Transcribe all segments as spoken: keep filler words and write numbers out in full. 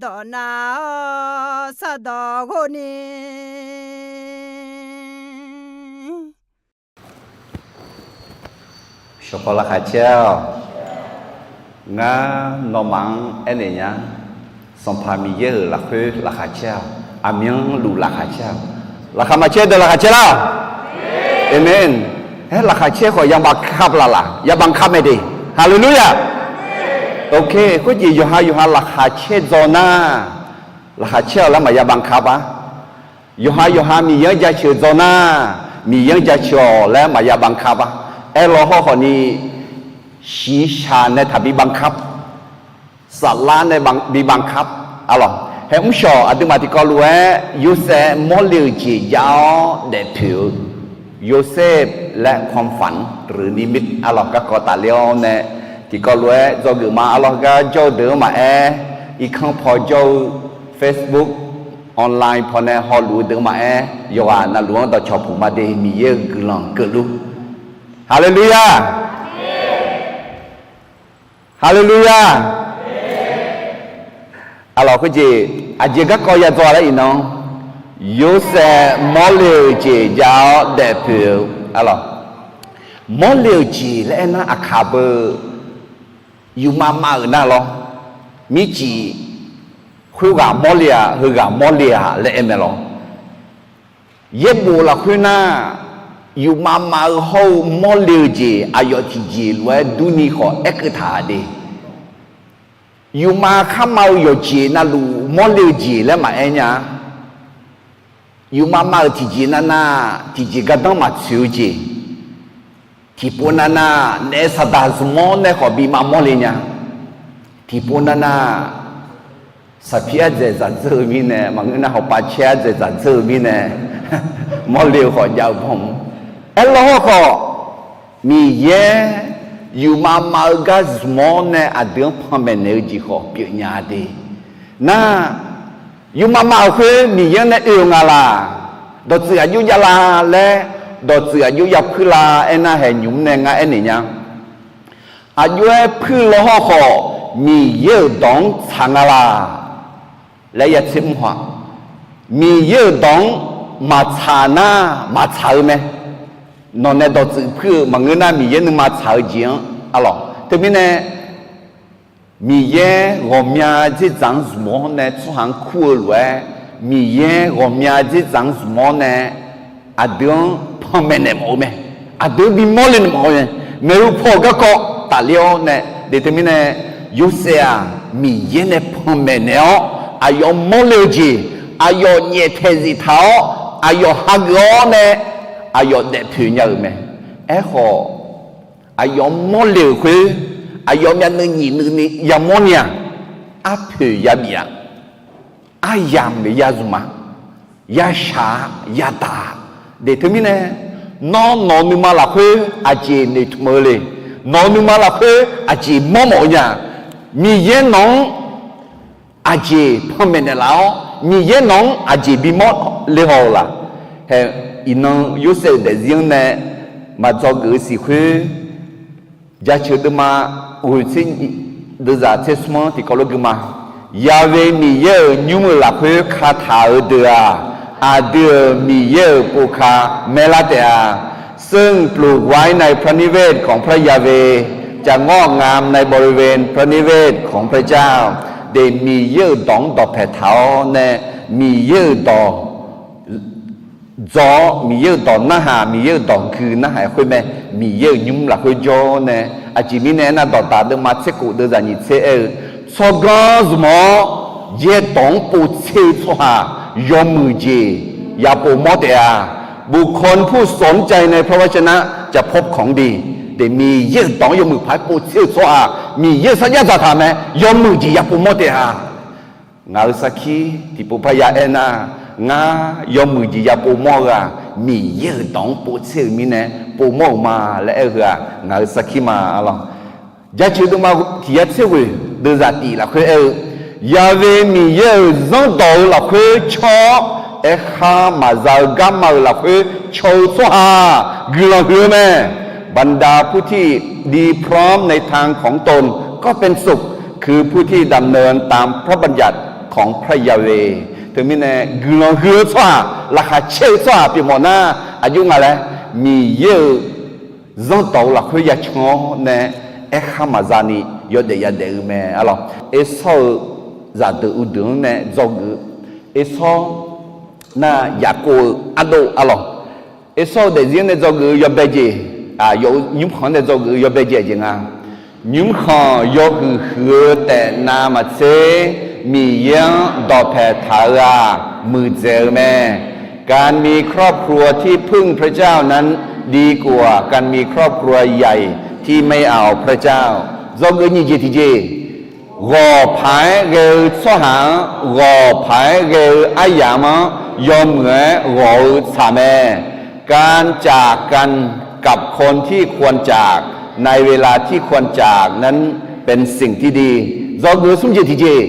dawq nav-awr sardawq ghov ni. Shawqpaw laqkhaq caer-awq. Ngar nawmaf-anr aernaeq nya. Sanqpaq Miqyaer-euq lafkhoer laqkhaq caer-awq. Aqmyanluf laqkhaq caer-awq. Laqkhaq maqcaer deuq laqkhaq caer lar-awq. Aqmeq. Aer, laqkhaq caer khawf ya บังคับ laf laq, ya บังคับ mae de. Haleluya. Ok, khoerjeq yawqha yawqha laqkhaq caer dzaw nar, laqkhaq caer-awq laer maqya บังคับ ar. Yawqha yawqha Miqyaer-anr jaceuq dzaw nar, Miqyaer-anr jaceuq-awq laer maqya บังคับ ar. Aerlaw hawrkhawf ni, shiqshaq nae taqbi บังคับ, saflar nae bi บังคับ arlawq. Hae mrshawq aqduimaf tiqkawv lof-aer Yorsaev mawrle-euq jeq jav-awr daefpoeq-eu Yorsaev laer ความฝัน หรือนิมิต arlawq garkawv tafler-awr nae tiqkawv lof-aer dzawgeuf ma. Arlawq gar jawr-eu deuq-anr maqaer, irkanr paw jawr-eu Facebook online pawnae hawluf-eu deuq-anr maqaer, yawqghaq navluf-anr dawqcawq puq ma de. Miqyaer-euq guiqlanq keuvluf. Haleluya. Haleluya. Arlawq khoerjeq, aqjeq garkawv ya dzaw laer iqnan, Yorsaev mawrle-euq jeq jav-awr daefpoeq-eu, arlawq, mawrle-euq jeq laer aernar aqkaq beu, yufmav mav-euq nar lawr, mircif khoerghaq mawrle-aq, heughaq mawrle-aq laer aer mae lawr. Yaerbof lafkhoer nar, yufmav mav-eu hawr-eu mawrle-eu jeq aqyawf tiqjeq lof-aer durni khawf aerkeuv taq de. Yufmav kharmav-eu yawqjeq navluf mawrle-eu jeq laer maqaer nya-a. Yufmav mav-euq tiqjeq navnav tiqjeq gardanr maqtsoeq-eu jeq, tiqpov navnav naef saqdaq zmq-awr nae khawf bi mav mawrle nya. Tiqpov navnav saqpir ardzaeq dzaqdzeur-eu mirnae, maqngeur nar hawpav caer ardzaeq dzaqdzeur-eu mirnae, mawrle-eu khawf jav-eu bawm. Aerlawr hawrkhawf, Miqyaer yufmav mav-eu gar zmq-awr nae aqdui-anr panmaeq naeq-eu jeq khawf pyeufnya de. Nar, yufmav mav-euq khoer Miqyaer-anr nae oe-eu nga laq? Dawqtsuif aqjox jav la laer, dawqtsuif aqjox ya puir la aernar, haeq nymq-mr nae ngar aernaeq nya. Aqjox-aer puir law hawrkhawf, Miqyaer-euq dawq-anr tsaq nga laq laer ya tser mr haw-aq. Miqyaer-euq dawq-anr maqtsaq nar, maqtsaq-eu mae. Nawq nae dawqtsuif puir-eu maqngeur nar, Miqyaer nuima tsaq-eu jeq-anr arlawq. Teumirnae, Miqyaer ghawqmya dzerdzaq-anr zmq-awr nae tsawrhaq-anr kur-eu lof-aer, Miqyaer ghawqmya dzerdzaq-anr zmq-awr nae aqdui-anr panmaeq naeq mawf-eu mae. Aqdui-anr bimawr le naeq mawf-eu mae. Maeqhu paw-euq garkawv tafler-awr nae, de teumirnae, Yorsaev-aq, Miqyaer nae panmaeq naeq-awr, aqyawf mawrle-eu jeq, aqyawf nyaeftaeq zif taq-awr, aqyawf hageuf-awr nae, aqyawf daefpoeq nya-euq mae. Aerkhawf, aqyawf mawrle-euq khoer, aqyawf myavnuiv nyiq nuiv ni yamawr ni-aq, arpoeq yabif-aq, aryamq ya zmq-a, yashaq-a, yadaq-a. De teumirnae, nawr nawq-eu nuima lafkhoer aqjeq noeqtmq-eu le? Nawq-eu nuima lafkhoer aqjeq mawr mawf-eu nya? Miqyaer nawq-anr aqjeq panmaeq naeqlaf-awr, Miqyaer nawq-anr aqjeq bimawr le haw-eu laq? Hae, iqnan Yorsaev-euq daefzir-anr nae maqdzawgeuf-eu siq khoer, Jaceuq deuvma ghoeq tser nyiq, deuvzaq tser smr-anr tiqkawv lof gui ma. Yaqve Miqyaer-euq nymr-euq lafkhoer kataq-eu deuq-aq, aqdui-euq Miqyaer-euq povka maerlar taef-a. ซึ่งปลูกไว้ในพระนิเวศของพระยาเวห์ จะงอกงามในบริเวณพระนิเวศของพระเจ้า De Miqyaer-euq dawq-anr dawqpaeq taq-awr nae, Miqyaer-euq dawq dzaw-awr, Miqyaer-euq dawq narhaq, Miqyaer-euq dawq gui narhaq-aer khoer mae. Miqyaer-euq nymr lafkhoer jawr-awr nae, aqjeq mirnae aernar, dawqdaq deuvma tser khof deuvzaq nyiq tser aer-eu, tsawrganr zmq-awr yaerdawq-anr povtser-eu tsawrhaq yawmuiq jeq yapov mawr taef-a. บุคคลผู้สนใจในพระวจนะจะพบของดี De Miqyaer-euq dawq-anr yawmuiq paq-aer povtser-eu tsawrhaq Miqyaer-euq sarjax dzaqtaq mae, yawmuiq jeq yapov mawr taef-a. Ngaq-euq sarkir tiqpov parya aernar, ngar yawmuiq jeq yapov mawr-eu-aq, Miqyaer-euq dawq-anr povtser-euq mirnae povmawr-euq ma laer aer-eu heu-aq, ngaq-euq sarkir ma lawq. Jaceuq deuvma tiq yar tser ghoeq deuvzaq tif lafkhoer aer-eu, Yaqve Miqyaer-euq zanrdawq-eu lafkhoer caw-awr, aerkhar maqza-eu garma-euq lafkhoer caw-eu tsawrhaq guiqlanq huiq-eu mae. บรรดาผู้ที่ดีพร้อมในทางของตนก็เป็นสุข คือผู้ที่ดำเนินตามพระบัญญัติ ของพระยาเวห์ Teumirnae guiqlanq huiq-eu tsawrhaq, laqkhaq caer-eu tsawrhaq pyeufmawf nar, aqjox nga laer, Miqyaer-euq zanrdawq-eu lafkhoer ya can-awr nae, aerkhar maqza ni yawdaef yadaef-eu mae arlawq. Ersawr-eu zaqdeuq uqdeuq-anr nae dzawgeuf-eu, Ersawr nar Yaqkov-eu ardov arlawq. Ersawr-eu daefzir-anr nae dzawgeuf-eu yawbae jeq, yawf-eu nymrkhanq-anr nae dzawgeuf-eu yawbae jeq aqjeq nga. Nymrkhanq yawhuiq huiq-eu taef navmaqtser, Miqyaer-anr dawqpae taq-eu-aq, muiqdzaeq-eu mae. การมีครอบครัวที่พึ่งพระเจ้านั้น ดีกว่าการมีครอบครัวใหญ่ที่ไม่เอาพระเจ้า Dzawgeuf nyiq jeq tiqjeq, ghawq paq-aer ghae-eu tsawrhaq-anr, ghawq paq-aer ghae-eu aryamq-anr yawmuiq-aer ghawq-eu tsaq mae. การจากกันกับคนที่ควรจาก ในเวลาที่ควรจากนั้นเป็นสิ่งที่ดี Dzawgeuf smr jeq tiqjeq,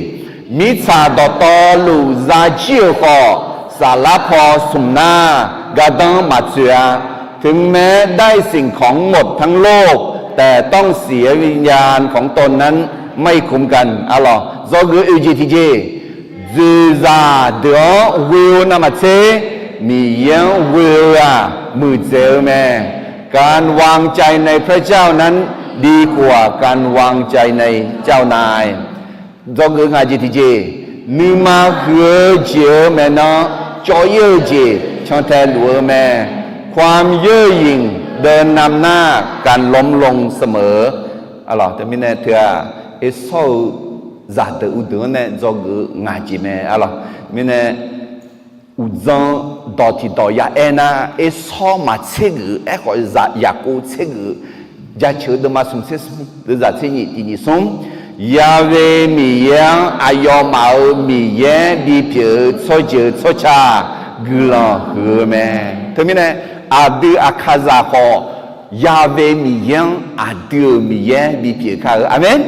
mirtsaq dawqtawvluf zajir-euq khawf, saflar paw smq nar gardanr maqtsoeq-a. ถึงแม้ได้สิ่งของหมดทั้งโลก แต่ต้องเสียวิญญาณของตนนั้นไม่คุ้มกัน arlawq. Dzawgeuf oeq jeq tiqjeq, dzoeqzaq deuq-anr ghoe-eu navmaqtser, Miqyaer-anr ghoe-eu-aq, muiqdzaeq-eu mae. การวางใจในพระเจ้านั้น ดีกว่าการวางใจในเจ้านาย Dzawgeuf ngaq jeq tiqjeq, nuima huiq-eu jeq-euq maeqnan cawv-ir-eu jeq cantae luf-eu mae. ความเย่อหยิ่งเดินนำหน้าการล้มลงเสมอ Teumirnae teu-aq, Ersawr-eu zaqdeuq uqdeuq-anr nae dzawgeuf-eu ngaq jeq mae arlawq. Mirnae uqdzan dawq tiqdawq ya aer nar, Ersawr maqtser geuf-eu aerkhawf, Yaqkov tser geuf-eu, Jaceuq-eu deuvma smq tser smr, deuvzaq tser nyiq tiq nyiq smr, Yahweh Miqyaer-anr aqyawfmaf-euq Miqyaer bipyeuf-eu tsawrjeuq tsawrca guiqlanq huiq-eu mae. Teumirnae aqdui aqkaqzaq khawf, Yahweh Miqyaer-anr aqdui-euq Miqyaer bipyeuf kar-eu. Aqmeq.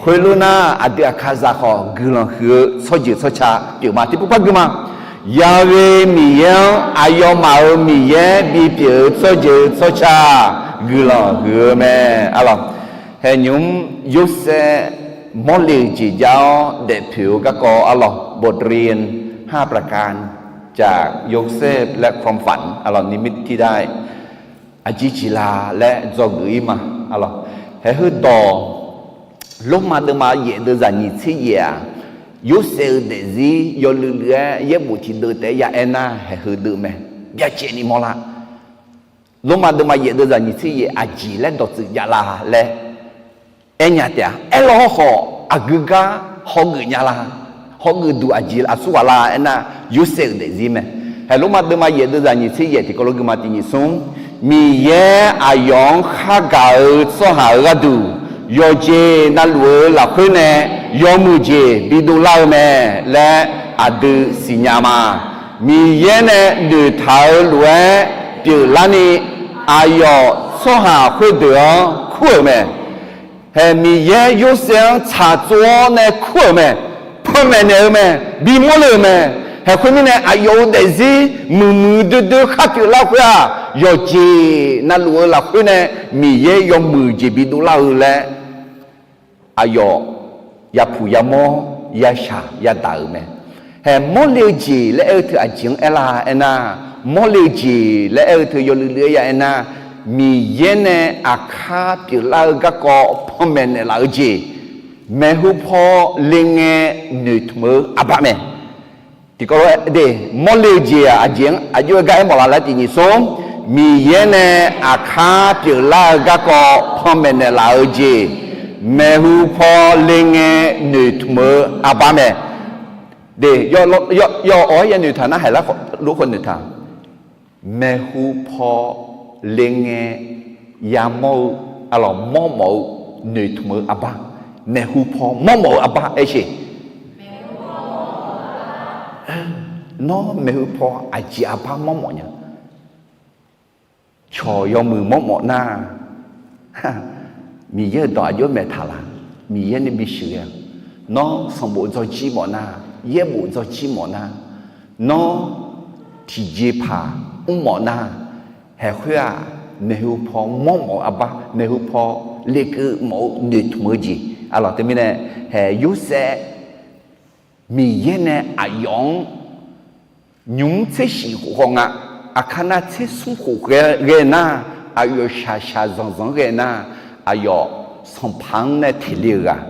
Khoerlof nar, aqdui aqkaqzaq khawf guiqlanq huiq-eu tsawrjeuq tsawrca pyeufma tiqpov par guima. Yahweh Miqyaer-anr aqyawfmaf-euq Miqyaer bipyeuf-eu tsawrjeuq tsawrca guiqlanq huiq-eu mae arlawq. Haeqnymr Yorsaev mawrle-eu jeq jar-awr daefpoeq-eu garkawv arlawq, บทเรียนห้าประการจากโยเซฟและความฝัน arlawq, นิมิตที่ได้ aqjeq jeq la laer dzawgeuf-ir ma. Haeq heudawq Lormav deuvma yaef deuvzaq nyiq tser yaef-aq, Yorsaev-euq daefzir yawluiv luiv-aer yaerbof tiqdeuv taef-aer ya aer nar, haeq heudeuv mae. Byacaevni mawrlar. Lormav deuvma yaef deuvzaq nyiq tser yaef aqjeq laer dawqtsuif jav la laer aernya taef-a. Aerlawr hawrkhawf aqgeu gar hawgeuf nya la, hawgeuf duq aqjeq aqsur ghaq la aernar, Yorsaev-euq daefzir mae. Haeq Lormav deuvma yaef deuvzaq nyiq tser yaef tiqkawv lof guima tiq nyiq smr, Miqyaer aqyawf-anr khargaq-eu tsawrhaq-euq gharduq, yawqjeq navluf-eu lafkhoer nae yawmuiq jeq bidov lar-eu mae laer aqdui siqnya ma. Miqyaer nae noeqtaq-eu lof-aer pyeuflarni, aqyawf tsawrhaq khoerdeuq-anr kur-euq mae. Haeq Miqyaer Yorsaev-anr tsaqtsov-awr nae kur-euq mae. Panmaeq naeq-eu mae. Bimawr le-euq mae. Haeq khoermirnae aqyawf-euq daefzir muiqmuiq doer doer khar pyeuflar khoer-aq, yawqjeq navluf-eu lafkhoer nae Miqyaer yawmuiq jeq bidov lar-eu laer aqyawf yapuq yamawr yashaq yadaq-euq mae. Haeq mawrle-eu jeq laer aer-eu teu aqjeq-anr aerlar aernar, mawrle-eu jeq laer aer-eu teu yawluiv luiv-aer ya aernar, Miqyaer nae aqkar pyeuflar-eu garkawv panmaeq naeqlaf-eu jeq, maeqhu paw le ngae noeqtmq-eu aqbar mae. Tiqkawv lof-aer de, mawrle-eu jeq-aq aqjeq-anr aqjox-aer gar aermawf laf laer tiq nyiq smr, Miqyaer nae aqkar pyeuflar-eu garkawv panmaeq naeqlaf-eu jeq, maeqhu paw le ngae noeqtmq-eu aqbar mae. De, yawf-awr ya noeqtaq nar, haiq lar luf khawf noeqtaq. Maeqhu paw le ngae yamawr-eu, aqlawq mawrmawf-eu noeqtmq-eu aqbar. Maeqhu paw mawrmawf-eu aqbar aer sheq. Nawr maeqhu paw aqjeq aqbar mawrmawf nya? Cawq yawmuiq mawrmawf nar, Miqyaer-euq dawq aqjox maeq taq la? Miqyaer nae bisheuq-a. Nawr sanqbof dzawjir mawf nar, yaerbof dzawjir mawf nar, nawr tiqjeqpaq mrmawf nar, haeq khoer-aq, maeqhu paw mawrmawf-eu aqbar, maeqhu paw lekeuv mawf-eu noeqtmq-eu jeq. Aqlawq teumirnae, haeq Yorsaev Miqyaer nae aqyawf-anr nymq-mr tser shif khof hawnga, aqkar nar tser smr khof ghae nar, aqyawf shaqshaq zanqzanq-anr ghae nar, aqyawf sanqpaq-anr nae teq le-eu ghaq,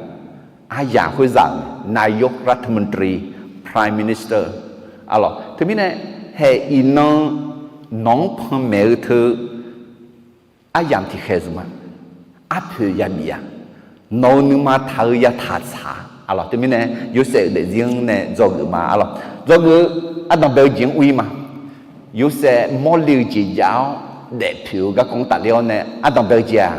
aryamq khoerzaq-euq Nayok Ratmantri, Prime Minister, arlawq teumirnae, haeq iqnan nawq-anr panmaeq-eu teu aryamq tiqkhaeq zmq ma. Arpoeq yabif-a. Nawq-euq nuima taq-eu yataq tsaq-a. Arlawq teumirnae, Yorsaev-euq daefzir-anr nae dzawgeuf ma. Arlawq dzawgeuf-eu ardanqbae-eu jeq-anr ur-ir ma. Yorsaev mawrle-eu jeq jav-awr daefpoeq-eu garkawv-anr tafler-awr nae ardanqbae-eu jeq-aq,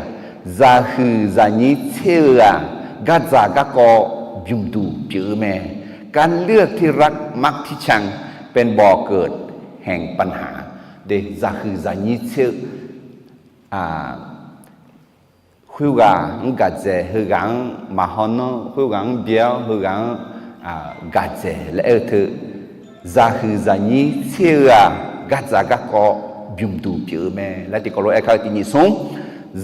zaqhuiq zaqnyir tser-eu-aq, gardzaq garkawv bymqduq pyeuf-eu mae. การเลือกที่รักมักที่ชังเป็นบ่อเกิดแห่งปัญหา de, zaqhuiq zaqnyir tser-eu khoerghaq-anr gaqdzaeq, heughaq-anr maqhaw nanr, khoerghaq-anr byaer-awr heughaq-anr gaqdzaeq laer aer-eu teu, zaqhuiq zaqnyir tser-eu-aq, gardzaq garkawv bymqduq pyeuf-eu mae laer tiqkawv lof-aer kar-eu tiqnyif smr.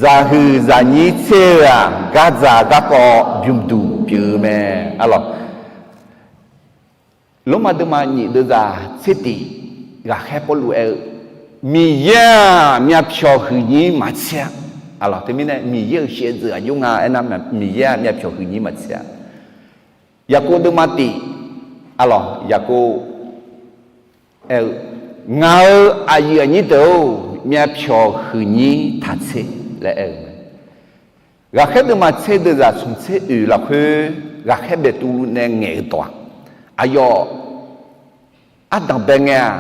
Zaqhuiq zaqnyir tser-eu-aq, gardzaq garkawv bymqduq pyeuf-eu mae. Arlawq, Lormav deuvma nyif deuvzaq tser tiq, ghaqkhaer Pawrluv aer-eu, Miqyaer-aq myavpyawq huiqnyir maqtser-a. Arlawq teumirnae Miqyaer-euq shaevdzeuf aqjox nga aernar, Miqyaer-aq myavpyawq huiqnyir maqtser-a. Yaqkov deuvma tiq, arlawq Yaqkov aer-eu, Ngaq-euq aqyuif aqnyir deuq-or, myavpyawq huiqnyir taqtser laer aer-eu mae. Ghaqkhaer deuvma tser deuvzaq smq tser oeq lafkhoer ghaqkhaer baetuvluv nae ngaeq-eu dawq-aq, aqyawf ardanqbae ngae-aq,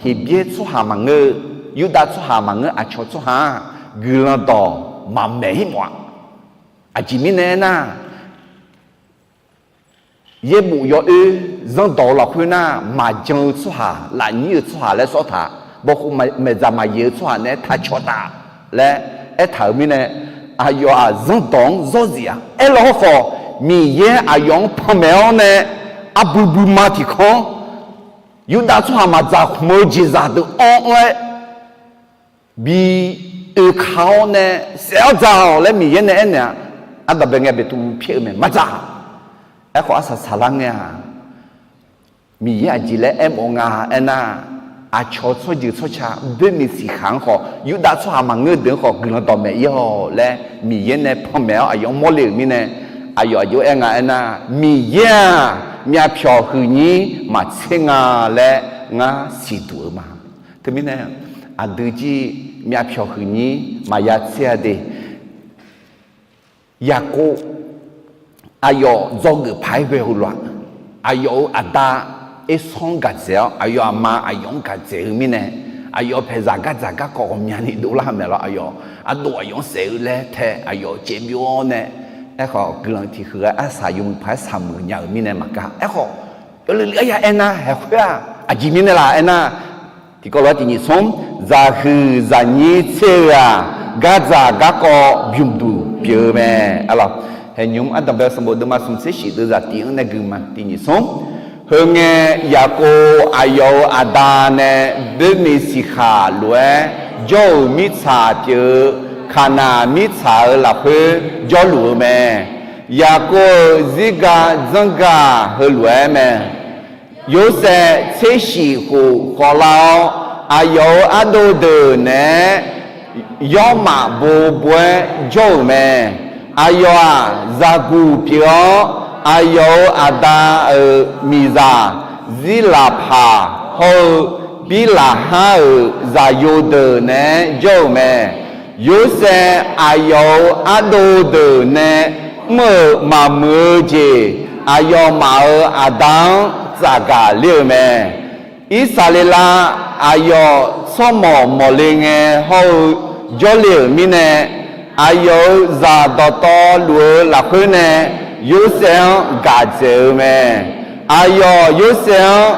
Heqbyaer tsawrhaq maqngeur-eu, Yurdav tsawrhaq maqngeur, aqcawq tsawrhaq-aq guiqlanq dawq maqmaeq-ir mawf-a. Aqjeq mirnae aernar, yaerbof yawoer zanrdawq-eu lafkhoer nar, maqjan-eu tsawrhaq, lafnyir-euq tsawrhaq laer sawr taq, bawkhov maeqdzaq maqyaeq-eu tsawrhaq naeq-aer taqcawq taf laer aertaq-euq mirnae, aqyawf-aq zanrdawq-anr zawr zif-a. Aerlaw hawrkhawf, Miqyaer aqyawf-anr panmaeq-awr nae arbui buima tiq kanr, Yurdav tsawrhaq maqdzaq khmq-eu jeqzaq deuq anr-aer bi oeka-awr nae saef-awr dzaq-awq laer Miqyaer nae aernaeq-a. Ardanqbae ngae baetuvluv pyaer-eu mae, maqdzaq. Aerkhawf arsaq saqlar ngae-aq, Miqyaer aqjeq laer aermawf nga aernar, aqcawq tsawrjeuq tsawrca boermiq siqkhaq-anr khawf, Yurdav tsawrhaq maqngeur deuq-anr khawf guiqlanq dawqmaeq-ir-awq laer Miqyaer nae panmaeq-awr aqyawf-anr mawrle-euq mirnae, aqyawf aqjox aer nga aernar, Miqyaer-aq myavpyawq huiqnyir maqtser nga laer ngar siqduq-eu ma. Teumirnae, aqdui jir myavpyawq huiqnyir maqya tser-a de. Yaqkov aqyawf dzawgeuf paq-aer ghae-eu lof-aq, aqyawf-euq aqda Ersanr-anr gaqdzaeq-awr, aqyawf aqma aqyawf-anr gaqdzaeq-eu mirnae, aqyawf paeqzaq gardzaq garkawv ghawqmyani dovlar-eu mae lawr. Aqyawf ardov aqyawf-anr saef-eu laer tae aqyawf caevbyov-awr nae, aerkhawf guiqlanq tiqhuiq ghae arsaq yawmuiq paq-aer saqmuiq nya-euq mirnae maqgar. Aerkhawf, yawlui luf-aer ya aernar, haeq khoer-aq aqjeq mirnae laf aernar, tiqkawv lof-aer tiqnyif smr, zaqhuiq zaqnyir tser-eu-aq, gardzaq garkawv bymqduq pyeuf-eu mae. Arlawq, haeqnymr ardanqbae sanqbof deuvma smq tser shif deuvzaq tiq-anr nae gui ma, tiqnyif smr. Heu ngae, Yaqkov aqyawf-euq aqda nae boermiq siqkhaq lof-aer jawr-euq mirtsaq pyeuf-eu Kaqnaq mirtsaq-euq lafkhoer jawrluf-eu mae. Yaqkov-euq zirga dzanrgaq heulof-aer mae. Yorsaev tser shif khof khawvlar-awr, aqyawf-euq ardov deuq naeq-aer yawrmaf bobo-aer jawr-euq mae. Aqyawf-aq, zaqguq pyeuf-awr, aqyawf-euq aqda-euq miqzaq Zirlaqpaq hawr-eu Birlaqhar-euq zaqyo deuq naeq-aer jawr-euq mae. Yorsaev aqyawf-euq ardov deuq nae mr-euq maqmuiq-eu jeq, aqyawfmaf-euq aqda-anr tsafgaq ler-eu mae. Irsaqleqlav aqyawf tsawrmawq mawqle ngae hawr-eu jawrle-euq mirnae, aqyawf-euq zaq dawqtawvluf-eu lafkhoer nae Yorsaev-anr gaq dzaeq-eu mae. Aqyawf Yorsaev-anr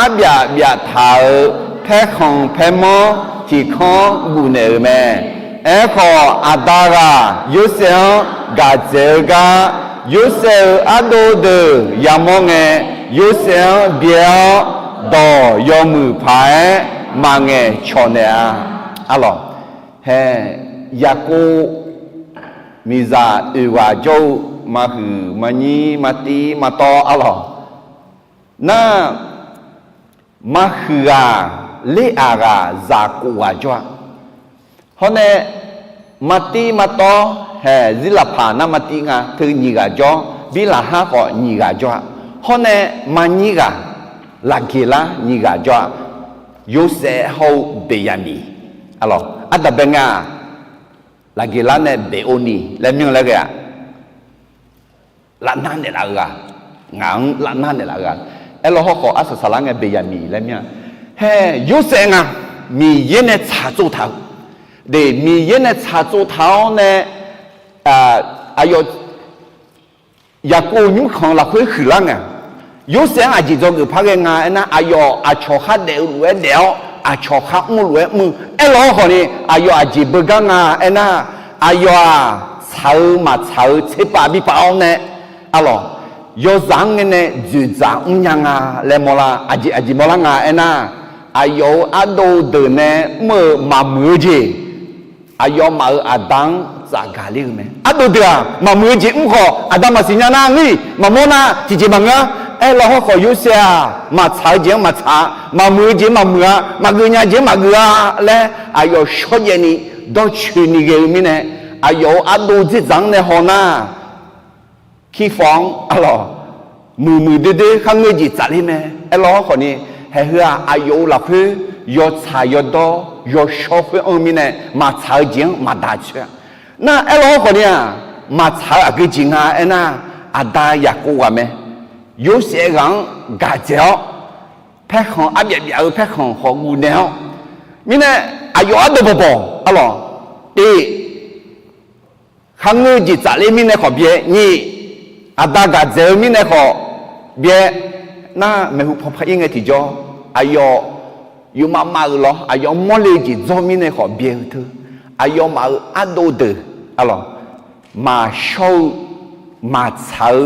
arbyaf byaf taq-euq paerkhanq paermanr tiq kanr guf naeq-euq mae. Aerkhawf, aqda ghaq Yorsaev-anr gaq dzaeq-eu gar, Yorsaev-euq ardov deuq yamawr ngae, Yorsaev-anr byae-awr, dawq yawmuiq paq-aer maqngaeq cawq naeq-a. Arlawq, hae, Yaqkov miqzaq oeq ghaq jawr-eu maqhuiq maqnyir maqtiv maqtawv arlawq, Nar, maqhuiq ghaq ler-aq ghaq zaq kof ghaq jawr-a. Hawr nae, maqtiv maqtawv haeq Zirlaqpaq nar maqtiv nga teu nyiq ghaq jawr, Birlaqhar khawf nyiq ghaq jawr-a. Hawr nae, maqnyir ghaq Laqgeqlar nyiq ghaq jawr-a. Yorsaev hawr-eu Beqyaqmiq, arlawq, ardaqbae nga-aq, Laqgeqlar nae Beqovni laer myanr laer ghae-aq, lavnar naeqlaf-eu ghaq, ngaq-anr lavnar naeqlaf-eu ghaq. Aerlawr hawrkhawf arsaq saqlar ngae Beqyaqmiq laer myanr-a. Hae, Yorsaev nga, Miqyaer nae tsaqtsov taq-eu, de, Miqyaer nae tsaqtsov taq-awr nae, aqyawf Yaqkov nymrkhanq lafkhoer huiqlar ngae, Yorsaev-anr aqjeq dzawgeuf par ghae nga aernar, aqyawf aqcawq khar daef-eu lof-aer daef-awr, aqcawq khar mr-eu lof-aer mr-eu. Aerlawr hawrkhawf ni, aqyawf aqjeq beugar nga aernar, aqyawf-aq, tsaq-eu maqtsaq-eu tserpav bi pav-awr nae, arlawq, yawzaq-anr ngae nae dzoeqdzaq mrnya nga laer mawrlar. Aqjeq aqjeq mawrlar nga aernar, aqyawf-euq ardov deuq nae mr-euq maqmuiq-eu jeq, aqyawfmaf-euq aqda-anr tsafgaq ler-eu mae. Ardov deuq-aq, maqmuiq-eu jeq mr khawf, aqda maqsiq nya nar ngeur-iq maqmawr nar tiqjeq maqngeur-a. Aerlawr hawrkhawf Yorsaev-aq, maqtsaq-eu jeq-anr maqtsaq-a, maqmuiq-eu jeq-anr maqmuiq-a, maqgeuf nya jeq-anr maqgeuf-a laer, aqyawf shawrjaev ni dawrcoeni ghae-eu mirnae, aqyawf-euq ardov dzerdzaq-anr nae haw nar, Kirfaw-anr arlawq, muiqmuiq doerdoer kharngeur jeq tsafler mae. Aerlawr hawrkhawf ni, haiq heu-aq aqyawf-euq lafkhoer yawtsaq yawdawr yawshawr khoer anr-eu mirnae, maqtsaq-eu jeq-anr maqdaq coer-a. Nar aerlawr hawrkhawf ni-aq, maqtsaq-eu aqgeu jeq nga aernar, aqda Yaqkov ghaq mae. Yorsaev ghaq-anr gaq dzaeq-awr, paerkhanq arbyaf byaf-eu paerkhanq khawf guvnaeq-awr mirnae, aqyawf ardov bawqbawq arlawq, tiq, kharngeur jeq tsafler mirnae khawf byae, nyiq, aqda gaq dzaeq-eu mirnae khawf byae, nar maeqhu paw par ir ngae tiqjawr, aqyawf yufmav mav-euq lawr, aqyawf mawrle-eu jeq dzawr mirnae khawf byae-eu teu, aqyawfmaf-euq ardov deuq, arlawq, maqshawr-eu, maqtsaq-eu,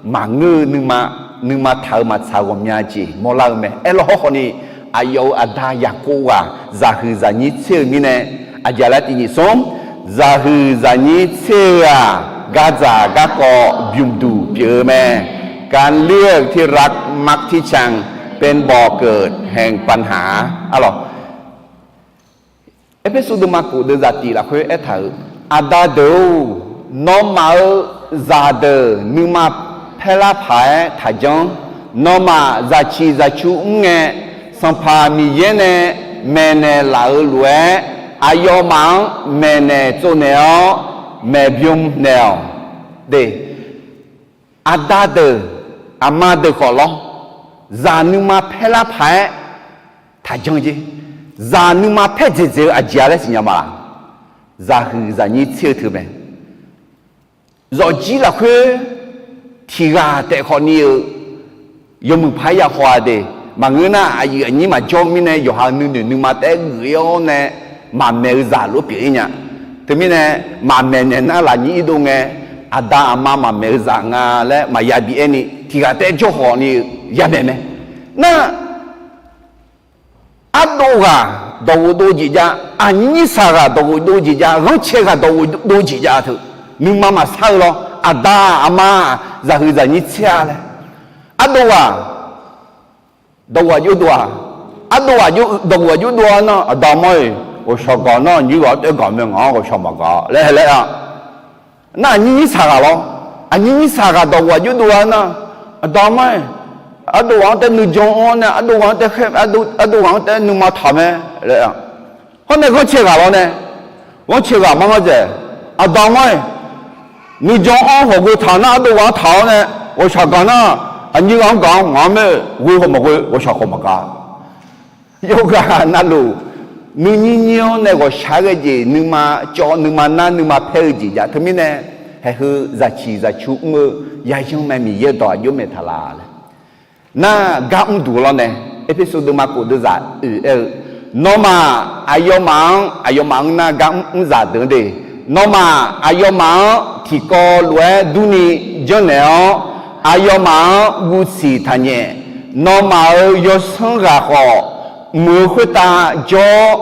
maqngeur-eu nuima, nuima taq-eu maqtsaq-eu ghawqmya jeq mawrlar-eu mae. Aerlawr hawrkhawf ni, aqyawf-euq aqda Yaqkov ghaq zaqhuiq zaqnyir tser-eu mirnae, aqjeq laer tiq nyiq smr, zaqhuiq zaqnyir tser-eu-aq, gardzaq garkawv bymqduq pyeuf-eu mae. การเลือกที่รักมักที่ชังเป็นบ่อเกิดแห่งปัญหา arlawq. Erpersu deuvma kof deuvzaq tiq lafkhoer aertaq-euq, Aqda deuq-or, nawmaf-euq zaqdeuq nuima paerlar paq-aer taqjanr. Nawmaf zaqciq zaqcu mr ngae, Sanqpaq Miqyaer nae maeqnaeq laf-euq lof-aer, aqyawfmaf-anr maeqnaeq tsovnaeq-awr maeqbym naeq-awq. De, aqda deuq, aqma deuq khawf lawr, zaq nuima paerlar paq-aer taqjanr jer. Zaq nuima paer dzaeqdzaeq-eu aqjeq-a laer siqnya ma laq? Zaqhuiq zaqnyir tser-eu teu mae. Zawqjir lafkhoer tiq ghaq taef khawf ni-euq yawmuiq paq-aer ya haw-a de. Maqngeur nar, aqyuif aqnyir maqjawr-eu mirnae, yawqha-euq nuinoeq nuima taef-aer geuf-awr nae, maqmaeq-eu zaq lof pyeuf-ir nya. Teumirnae, maqmaeq naeq nar lafnyir irdov ngae, aqda aqma maqmaeq-eu zaq nga laer maqya bi aer ni, tiq ghaq taef-aer jawr khawf ni-eu yamaeq mae. Nar, ardov ghaq dawqghof dov jeq jav, aqnyir saq ghaq dawqghof dov jeq jav, ghanrcae ghaq dawqghof dov jeq jav teu, nuima maqsar-eu lawr, aqda aqma zaqhuiq zaqnyir tser-a laer. Ardov ghaq dawqghof aqjox dov-aq, ardov ghaq dawqghof aqjox dov-a nar, aqda aqma-iq, ghawqshaq gaq nar, aqnyir ghaq-anr taef-aer gaq mae, ngaq-anr ghawqshaq maqgaq laer hae laer-a. Nar aqnyir nyir saq ghaq lawr, aqnyir nyir saq ghaq dawqghof aqjox dov-a nar, aqda aqma-iq, ardov ghaq-anr taef-aer nuijan anr nae, ardov ghaq-anr taef-aer khaer, ardov ghaq-anr taef-aer nuima taq mae laer-a. Hawr nae ghanrcae ghaq lawr nae, ghanrcae ghaq mar ngar dzaeq, aqda aqma-iq, nuijan anr hawq ghoe taq nar ardov ghaq-anr taq-awr nae, ghawqshaq gaq nar, aqnyir ghaq-anr gaq-anr ngaq-anr mae, ghoe khawf maqghoe, ghawqshaq khawf maqgaq. Yawqghaq navluf, nuinyir nyir-anr nae ghawqshaq-aer ghae jeq nuima cawv, nuima nar, nuima paer-eu jeq jav. Teumirnae, haiq heu zaqciq zaqcu mr-eu yayanr mae, Miqyaer-eu dawq aqjox maeq taq laf laer. Nar gar mr duq lawr nae, Erpersu deuvma kof deuvzaq oeq aer-eu, nawmaf aqyawfmaf-anr, aqyawfmaf-anr nar gar mr zaq deuq-anr de, nawmaf aqyawfmaf-anr tiqkawv lof-aer durni janrnaeq-awr, aqyawfmaf-anr guv siq taqnyaef. Nawmaf-euq yawsanr ghaq khawf, mq-euq khoertav jawr-awr,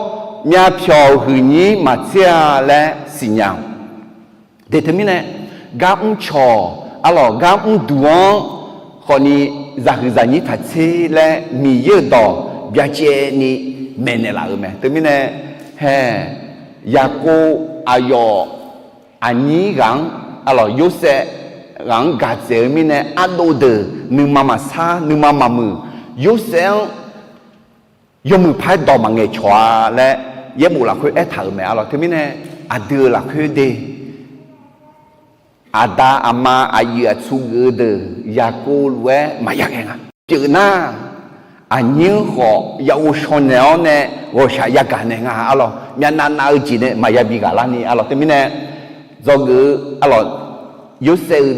myavpyawq huiqnyir maqtser-a laer siqnya-awq. De teumirnae, gar mrcawq, arlawq, gar mrduq-anr khawfni zaqhuiq zaqnyir taqtser laer Miqyaer-euq dawq byacaevni maeqnaeq laf-euq mae. Teumirnae, hae, Yaqkov aqyawf aqnyir ghaq-anr, arlawq, Yorsaev ghaq-anr gaq dzaeq-eu mirnae ardov deuq nuima maqsar, nuima maqmuiq, Yorsaev-anr yawmuiq paq-aer dawq maqngaeq cawq-a laer yaerbof lafkhoer aertaq-euq mae, arlawq. Teumirnae, aqdui-euq lafkhoer de, aqda aqma aqyuif aqtsu geuf-eu deuq Yaqkov lof-aer maqya ghae nga. Pyeuf nar, aqnyir-anr khawf ya ghovshaw naeq-awr nae ghawqshaq yagaq naeq nga, arlawq. Myavnav nav-eu jeq nae maqya bi ghaq larni, arlawq. Teumirnae, dzawgeuf-eu, arlawq, Yorsaev-eu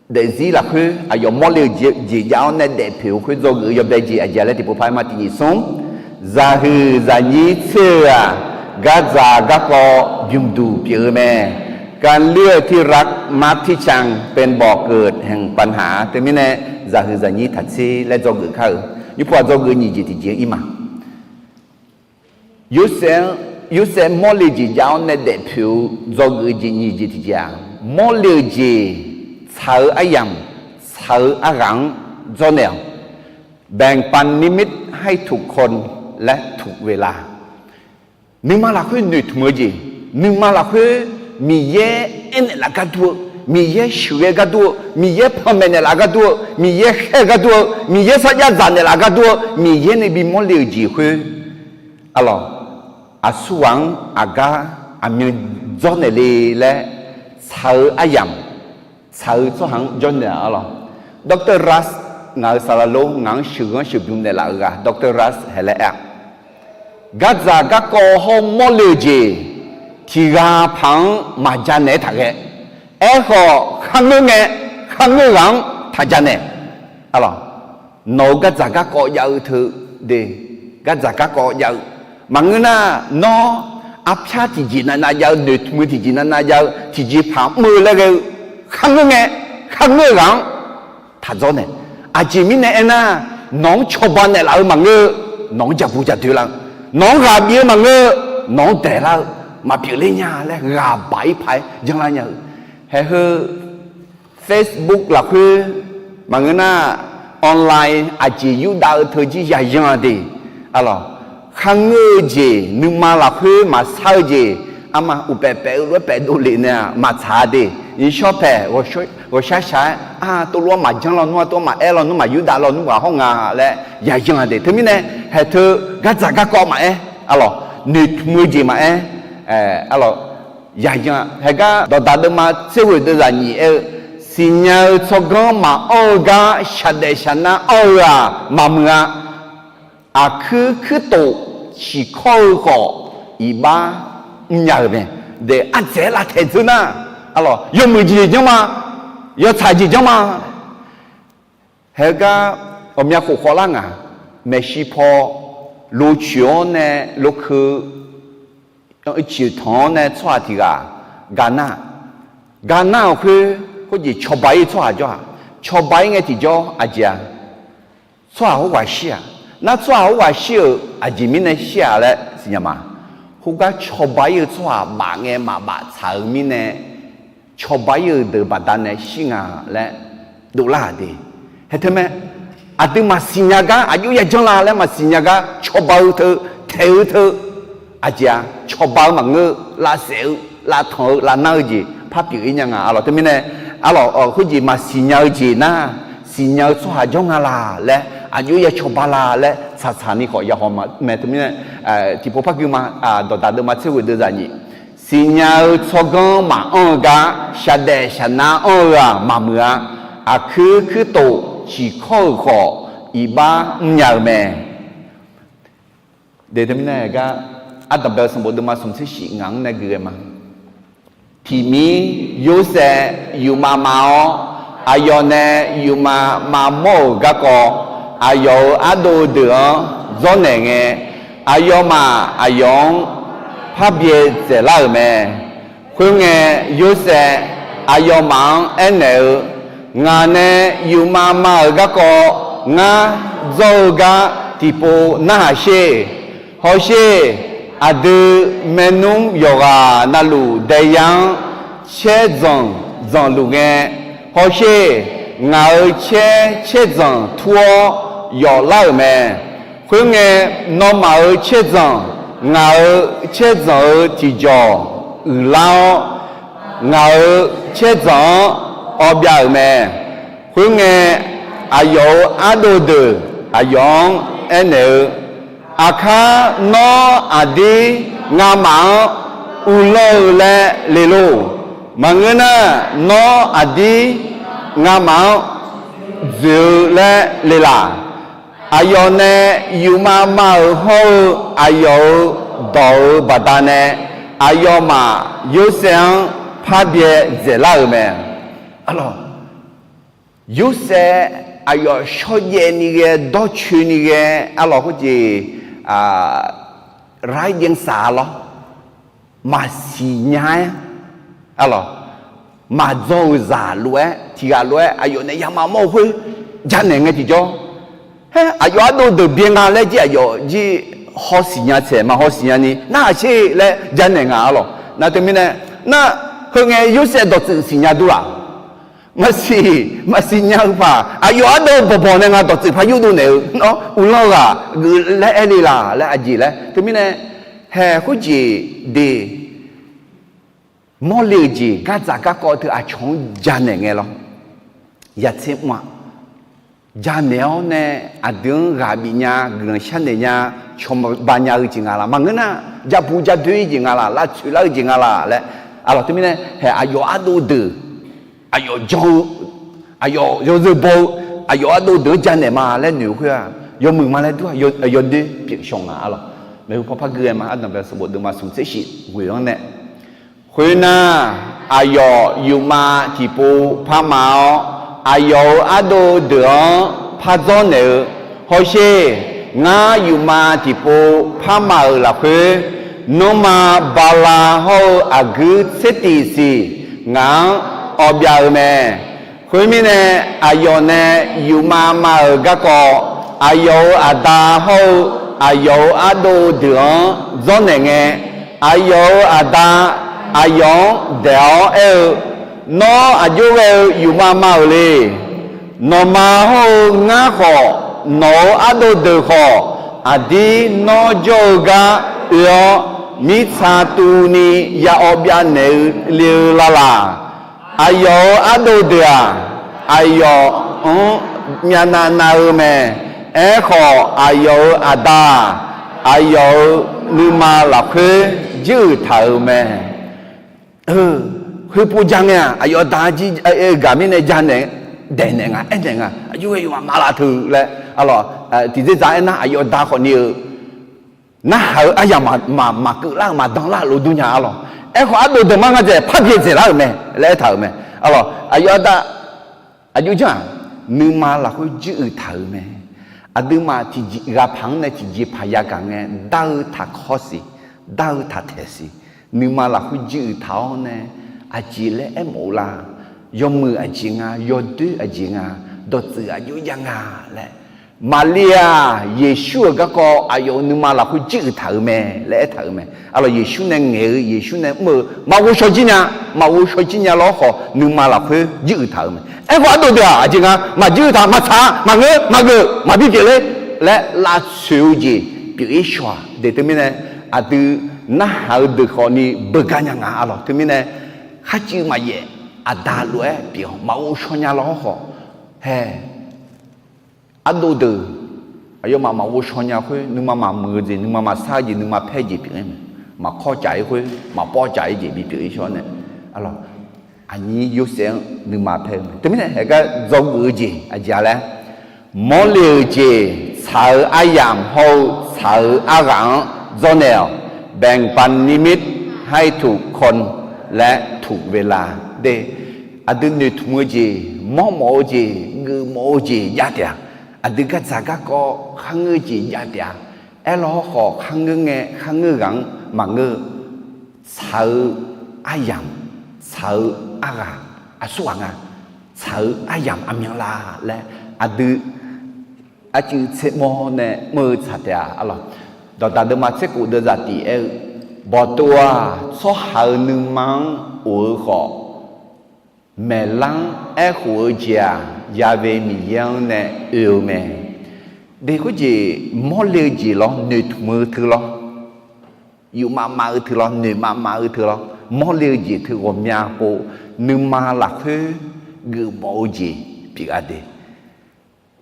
daefzir lafkhoer aqyawf mawrle-eu jeq jav-awr nae daefpoeq-eu khoer dzawgeuf-eu yawbae jeq aqjeq laer tiqpov paq-aer ma tiqnyif smr. Zaqhuiq zaqnyir tser-eu-aq, gardzaq garkawv bymqduq pyeuf-eu mae. การเลือกที่รักมักที่ชังเป็นบ่อเกิดแห่งปัญหา Teumirnae, zaqhuiq zaqnyir taqtser laer dzawgeuf kar-eu, nymrpov-aq dzawgeuf nyiq jeq tiqjeq-anr ir ma. Yorsaev-anr, Yorsaev mawrle jeq jav-awr nae daefpoeq-eu dzawgeuf jeq nyiq jeq tiqjeq-aq, mawrle-eu jeq tsaq-eu aryamq, tsaq-eu arghaq-anr dzawrnaeq-awq. แบ่งปันนิมิตให้ทุกคนและทุกเวลา Nuima lafkhoer noeqtmq-eu jeq, nuima lafkhoer Miqyaer aernaeq laf gar dur-eu, Miqyaer sheuqghae gar dur-eu, Miqyaer panmaeq naeq laf gar dur-eu, Miqyaer khaer-eu gar dur-eu, Miqyaer sarjax dzaq naeq laf gar dur-eu, Miqyaer nae bimawr le-euq jeq khoer, arlawq, aqsurghaq-anr aqgar aqmyan dzawrnaeq le laer tsaq-eu aryamq, tsaq-eu tsawrhaq-anr jawrnaeq-a, arlawq. Doctor Ras, ngaq-euq saqlaq lor ngaq-anr sheuqghanr sheuqbymr naeqlaf-eu ghaq Doctor Ras haeq laer aer-a. Gardzaq garkawv hawr-eu mawrle-eu jeq tiq ghaq paq-anr maqja naeq-aer taq ghae. Aerkhawf kharngeur ngae, kharngeur ghaq-anr taq ja naeq. Arlawq, nawq-euq gardzaq garkawv jav-eu teu de, gardzaq garkawv jav-eu maqngeur nar, nawr arpyar tiqjeq navnav jav-eu, noeqtmq-eu tiqjeq navnav jav-eu tiqjeq paq mr-eu laer ghae-eu kharngeur ngae, kharngeur ghaq-anr taq dzawrnaeq. Aqjeq mirnae aernar, nawq-anr cawba naeqlaf-eu maqngeur-eu, nawq-anr jaqbu jaqdoe lar-eu, nawq-anr ghaq bif-eu maqngeur-eu, nawq-anr daeqlar-eu maqpyeuf ler nya laer ghaq baq-ir paq-aer janlar nya-eu. Haeq heu Facebook lafkhoer maqngeur nar, online aqjeq yurdav-eu teu jir yayan-a de. Arlawq, kharngeur-eu jeq, nuima lafkhoer maqsar-eu jeq, arma uqpaef paef-eu lof-aer paef dovlef nae-aq maqtsaq-a de. Nyiqshawr paeq ghawqshar shaq-aer, a, tov lof-aer maqjanr lawnmr-a, tov-aer maqaer lawnmr, maqyurdav lawnmr ghaq hawr nga laer yayan-a de. Teumirnae, haeq teu gardzaq garkawv maqaer, arlawq, noeqtmq-eu jeq maqaer, arlawq, yayan-a. Haeq gar dawqdaq deuvma tser ghoeq deuvzaq nyiq aer-eu, siqnya-eu tsawrganr maqanr-eu gar shaqdaef shaqnar anr-eu-aq maqmuiq-a. Aqkuir kuirtof ciqkawr-eu khawf, iqbax mrnya-euq mae. De, ardzaeq-aer lavtaeq dzeur nar, arlawq, yawmuiq jeq janr ma, yawtsaq jeq janr ma. Haeq gar ghawqmya khof khawvlar ngaq, maeqshi paw locoeq-awr nae lokeu coeq tanq-awr nae tsawrhaq tiq ghaq ga nar, ga nar-euq khoer khoerjeq cawba-ir-eu tsawrhaq jawr-aq, cawba-ir ngae tiqjawr aqjeq-a, tsawrhaq khoerghaq shir-aq, nar tsawrhaq khoerghaq shir-euq aqjeq mirnae shir-aq laer siqnya ma. Khoergar cawba-ir-eu tsawrhaq baf ngae maqbaf tsaq-eu mirnae, cawba-ir-eu deuq baqdanae shir nga laer dovlar-aq de. Haeq teu mae, aqdui maqsiq nya gar aqjox yajanr la laer maqsiq nya gar cawba-eu teu, taeq-eu teu, aqjeq-a, cawba-eu maqngeur-eu, lavsaef-eu, lavtanq-eu, lavnar-eu jeq par pyeuf-ir nya nga, arlawq. Teumirnae, arlawq, khoerjeq maqsiq nya-eu jeq nar, siqnya-eu tsawrhaq jawr nga la laer, aqjox ya cawba la laer tsaqtsaq ni khawf yahaw mae. Teumirnae, tiqpov par gui ma, dawqdaq deuvma tser ghoeq deuvzaq nyiq. Siqnya-eu tsawrganr maqanr-eu gar shaqdaef shaqnar anr-eu-aq maqmuiq-a. Aqkuir kuirtof ciqkawr-euq khawf, iqbax mrnya-eu mae. De teumirnae gar, ardanqbae-eu sanqbof deuvma smq tser shif ngaq-anr nae gui ghae ma. Tiqmir Yorsaev yufmav mav-awr, aqyawf nae yufmav mavmawr-euq garkawv, aqyawf-euq ardov deuq-anr dzawrnaeq ngae, aqyawfmaf aqyawf-anr par byaerdzaeq lar-euq mae. Khoerngae, Yorsaev aqyawfmaf-anr aernaeq-eu, Ngaq nae yufmav mav-euq garkawv ngar dzawr-eu gar tiqpov narhaq sher. Hawsher, aqdui maernmr yawqghaq navluf daeyar-anr caer dzanq dzanqluf ngae, hawsher, ngaq-euq caer caerdzanq tur-awr yawflar-euq mae. Khoerngae, nawmaf-euq caerdzanq ngaq-euq caerdzanq-euq tiqjawq uiqlar-awr, ngaq-euq caerdzanq-anr awbyav-euq mae. Khoerngae, aqyawf-euq ardov deuq aqyawf-anr aernaeq-eu, Aqkar nawr aqdir ngamaf-anr uvlanr-eu laer le lor. Maqngeur nar, nawr aqdir ngamaf-anr dzoeq-eu laer le laq. Aqyawf nae yufmav mav-euq hawr-eu aqyawf-euq dawq-euq baqdanae, aqyawfmaf Yorsaev-anr parbyae dzaeqlar-euq mae. Arlawq, Yorsaev aqyawf shawrjaev ni ghae, dawrcoeni ghae, arlawq, khoerjeq, raijaev saq lawr, maqsiq nya-aer, arlawq, maqdzaw-euq zaq lof-aer, tiqghaq lof-aer aqyawf nae yamaf mawr-eu khoer janaeq ngae tiqjawr, haer, aqyawf ardov deuq byae nga laer jir aqyawf jir hawsiq nya tsaeq, maq hawsiq nyani narhaq sher laer janaeq nga, arlawq. Nar teumirnae, nar, heungae Yorsaev dawqtsuif siqnya dur laq? Maqsiq, maqsiq nya-eu paq, aqyawf ardov bawqbawq nae nga dawqtsuif par yurdov naeq-eu, nawr uvlanr-eu ghaq geuf laer aer le laq laer aqjeq laer. Teumirnae, hae, khoerjeq de, mawrle-euq jeq gardzaq garkawv teu aqcawq-anr janaeq ngae lawr. Yatser mr-a. Janaeq-awr nae aqdui-anr ghaq bif nya, guiqlanq sharnaeq nya, cawba nya-eu jeq nga laq? Maqngeur nar, jabu jadoer-ir jeq nga laq? Lavtsoeq lar-eu jeq nga laq laer, arlawq, teumirnae, hae, aqyawf ardov deuq, aqyawf jan-eu, aqyawf yawzeu baw-eu, aqyawf ardov deuq-anr janaeq ma laer noeq-eu khoer-aq, yawmuiq ma laer dur-aq, yawdoer pyeuf shawq nga, arlawq. Maeqhu paw par gui-aer ma, ardanqbae sanqbof deuvma smq tser shif ghoeq-anr nae, khoernar, aqyawf yufmav tiqpov parma-awr, aqyawf-euq ardov deuq-anr par dzawrnaeq-eu, Hawsher, ngar yufmav tiqpov parma-euq lafkhoer, nanrma, bala hawr-eu aqguir tser tiq siq ngaq-anr awbyav-eu mae. Khoermirnae, aqyawf nae yufmav mav-euq garkawv, aqyawf-euq aqda hawr-eu aqyawf-euq ardov deuq-anr dzawrnaeq ngae, aqyawf-euq aqda aqyawf-anr daeq-awr aer-eu, Nawr aqjox ghae-eu yufmav mav-euq le. Nawqma hawr-eu ngar khawf, nawq-euq ardov deuq khawf, aqdir nawr jawr-eu gar oe-awr, mirtsa tuvni ya awbyav naeq-eu le-eu lalaq. Aqyawf-euq ardov deuq-aq, aqyawf-anr myavnav nav-eu mae. Aerkhawf, aqyawf-euq aqda-aq, aqyawf-euq nuima lafkhoer juiruiq taq-euq mae. Khoerpov ja ngae-aq, aqyawf aqda jir-eu gaq mirnae janaeq, daeqnaeq nga, aernaeq nga, aqjox ghae yawqha maqlaf teu laer, arlawq, tiqdzerdzaq aernar, aqyawf aqda khawfni-eu narhaq-eu aryamq maqkeuv lar-eu maqdan lar-eu lof dur nya, arlawq. Aerkhawf, ardov deuq mar nga dzaeq par byaerdzaeq lar-euq mae laer aertaq-euq mae, arlawq. Aqyawf aqda aqjox janr-aq, nuima lafkhoer juiruiq taq-euq mae. Aqduimaf tiqjeq ghaq paq-anr nae tiqjeq paq yagaq ngae, dar-eu taqkawr siq, dar-eu taqtaeq siq, nuima lafkhoer juiruiq taq-awr nae, aqjeq laer aermawf-eu la? Yawmuiq aqjeq nga, yawdoer aqjeq nga, dawqtsuif aqjox ya nga laer, Maqlir-aq, Yeqsur-euq garkawv aqyawf-euq nuima lafkhoer juiruiq taq-euq mae laer aertaq-euq mae. Arlawq, Yeqsur nae ngaeq-eu, Yeqsur nae mr-eu, maqghov shaw jir nya, maqghov shaw jir nya lawr khawf, nuima lafkhoer juiruiq taq-euq mae. Aerkhawf, ardov deuq-aq aqjeq nga, maqjuir taq, maqtsaq, maqngeur, maqgeuf, maqbi pyeufler laer lavtsoeq-eu jeq pyeuf-ir shaw-aq. Deuq teumirnae, aqdui narhaq-eu deuq khawfni beugar nya nga, arlawq. Teumirnae, kharcuiv maqyaef, aqda lof-aer pyeuf-awr maqghov shaw nya lawr khawf, hae, ardov deuq aqyawfmaf maqghov shaw nya khoer, nuima maqmuiq-eu jeq, nuima maqsar-eu jeq, nuima paer-eu jeq pyeuf-ir mae. Maqkawr caf-ir khoer, maqpawr caf-ir jeq bipyeuf-ir shaw nae, arlawq, aqnyir Yorsaev-anr nuima paer-eu mae. Teumirnae, haegar dzawgeuf-eu jeq aqjeq-a laer, mawrle-euq jeq, tsaq-eu aryamq hawr-eu tsaq-eu arghaq-anr dzawrnaeq-awq. แบ่งปันนิมิตให้ถูกคนและถูกเวลา de. Aqdui noeqtmq-eu jeq, mawrmawf-eu jeq, geufmawf-eu jeq jav taef-a. Aqdui gardzaq garkawv kharngeur-eu jeq jav taef-a. Aerlawr hawrkhawf, kharngeur ngae kharngeur ghaq-anr maqngeur-eu, tsaq-eu aryamq, tsaq-eu arghaq aqsurghaq nga, tsaq-eu aryamq aqmyanlaf laer aqdui arcuiv tsermawr nae mr-eu tsaq taef-a, arlawq. Dawqdaq deuvma tserkhof deuvzaq tiq aer-eu, Bawqtov-aq, tsawrhaq-euq nuima-anr of-eu khawf, maeqlar-anr aerkhof-eu jeq-aq, Ya've Miqyaer-anr nae oe-eu mae. Deuq khoerjeq mawrle-eu jeq lawr, noeqtmq-eu teu lawr, yufmav mav-eu teu lawr, noeqmav mav-eu teu lawr, mawrle-eu jeq teu ghawqmya pov, nuima lafkhoer geufmawf-eu jeq pyeuf-a de.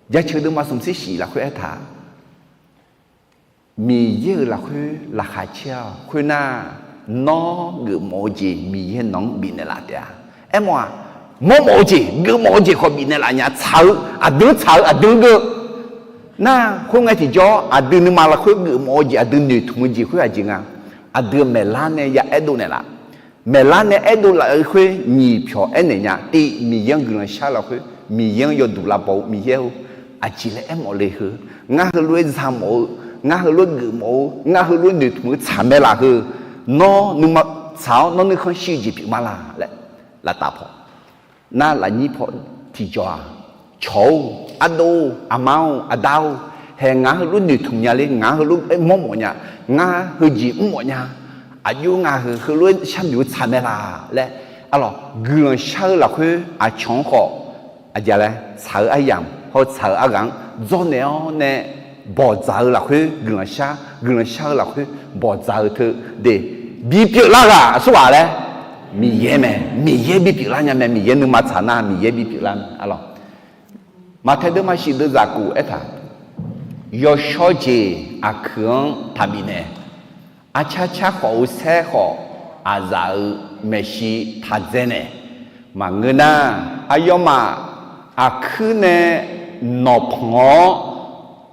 Jaceuq deuvma smq tser shif lafkhoer aertaq, Miqyaer-euq lafkhoer laqkhaq caer-awq. Khoernar, nawr geufmawf-eu jeq Miqyaer nawq-anr bifnaeq laf taef-a. Aermawf-aq, mawrmawf-eu jeq, geufmawf-eu jeq khawf bifnaeq laf nya. Tsaq-eu aqdui-anr tsaq-eu aqdui-anr geur. Nar khoerngae tiqjawr aqdui nuima lafkhoer geufmawf-eu jeq, aqdui noeqtmq-eu jeq khoer aqjeq nga. Aqdui maeqlar nae ya aerdov naeqlaf. Maeqlar nae aerdov laf-eu khoer nyiq pyawq aernaeq nya. Tiv, Miqyaer-anr guiqlanq shar-eu lafkhoer, Miqyaer-anr yawduq lavbaw-eu Miqyaer-or, aqjeq laer aermawf le heu, ngar heulof-aer za mawf-eu, ngar heulof-aer geufmawf-eu, ngar heulof-aer noeqtmq-eu tsaq mae laf heu, nawr nuima tsaq-awr nawr nuikhanr shir-eu jeq pyeuf ma laq laer, laftav paw nar lafnyir paw tiqjawq-aq, cawq-or, ardov-or, aqma-or, aqda-or, hae ngaq heulof noeqtmq nya ler, ngaq heulof-aer mawrmawf nya, ngar heujeq mrmawf nya, aqjox ngaq heu heulof-aer sharnoeq-eu tsaq mae laq laer, arlawq guiqlanq shar-eu lafkhoer aqcawq-anr khawf, aqjeq laer tsaq-eu aryamq hawr tsaq-eu arghaq-anr dzawrnaeq-awr nae bawqdzaq-eu lafkhoer guiqlanq shar, guiqlanq shar-eu lafkhoer bawqdzaq-eu teu de, bipyeuf lar ghaq aqsurghaq laer, Miqyaer mae. Miqyaer bipyeuf lar nya mae. Miqyaer nuima tsaq nar Miqyaer bipyeuf lar mae, arlawq. Maqtaeq deuvma shif deuv zaqkhof aertaq, yawshawr jeq aqkuiq-anr taqbif naeq. Arcar car khawf-eu saer khawf, aqzaf-euq maeqshi taqdzae naeq. Maqngeur nar, aqyawfmaf aqkuir nae nawqpanq-awr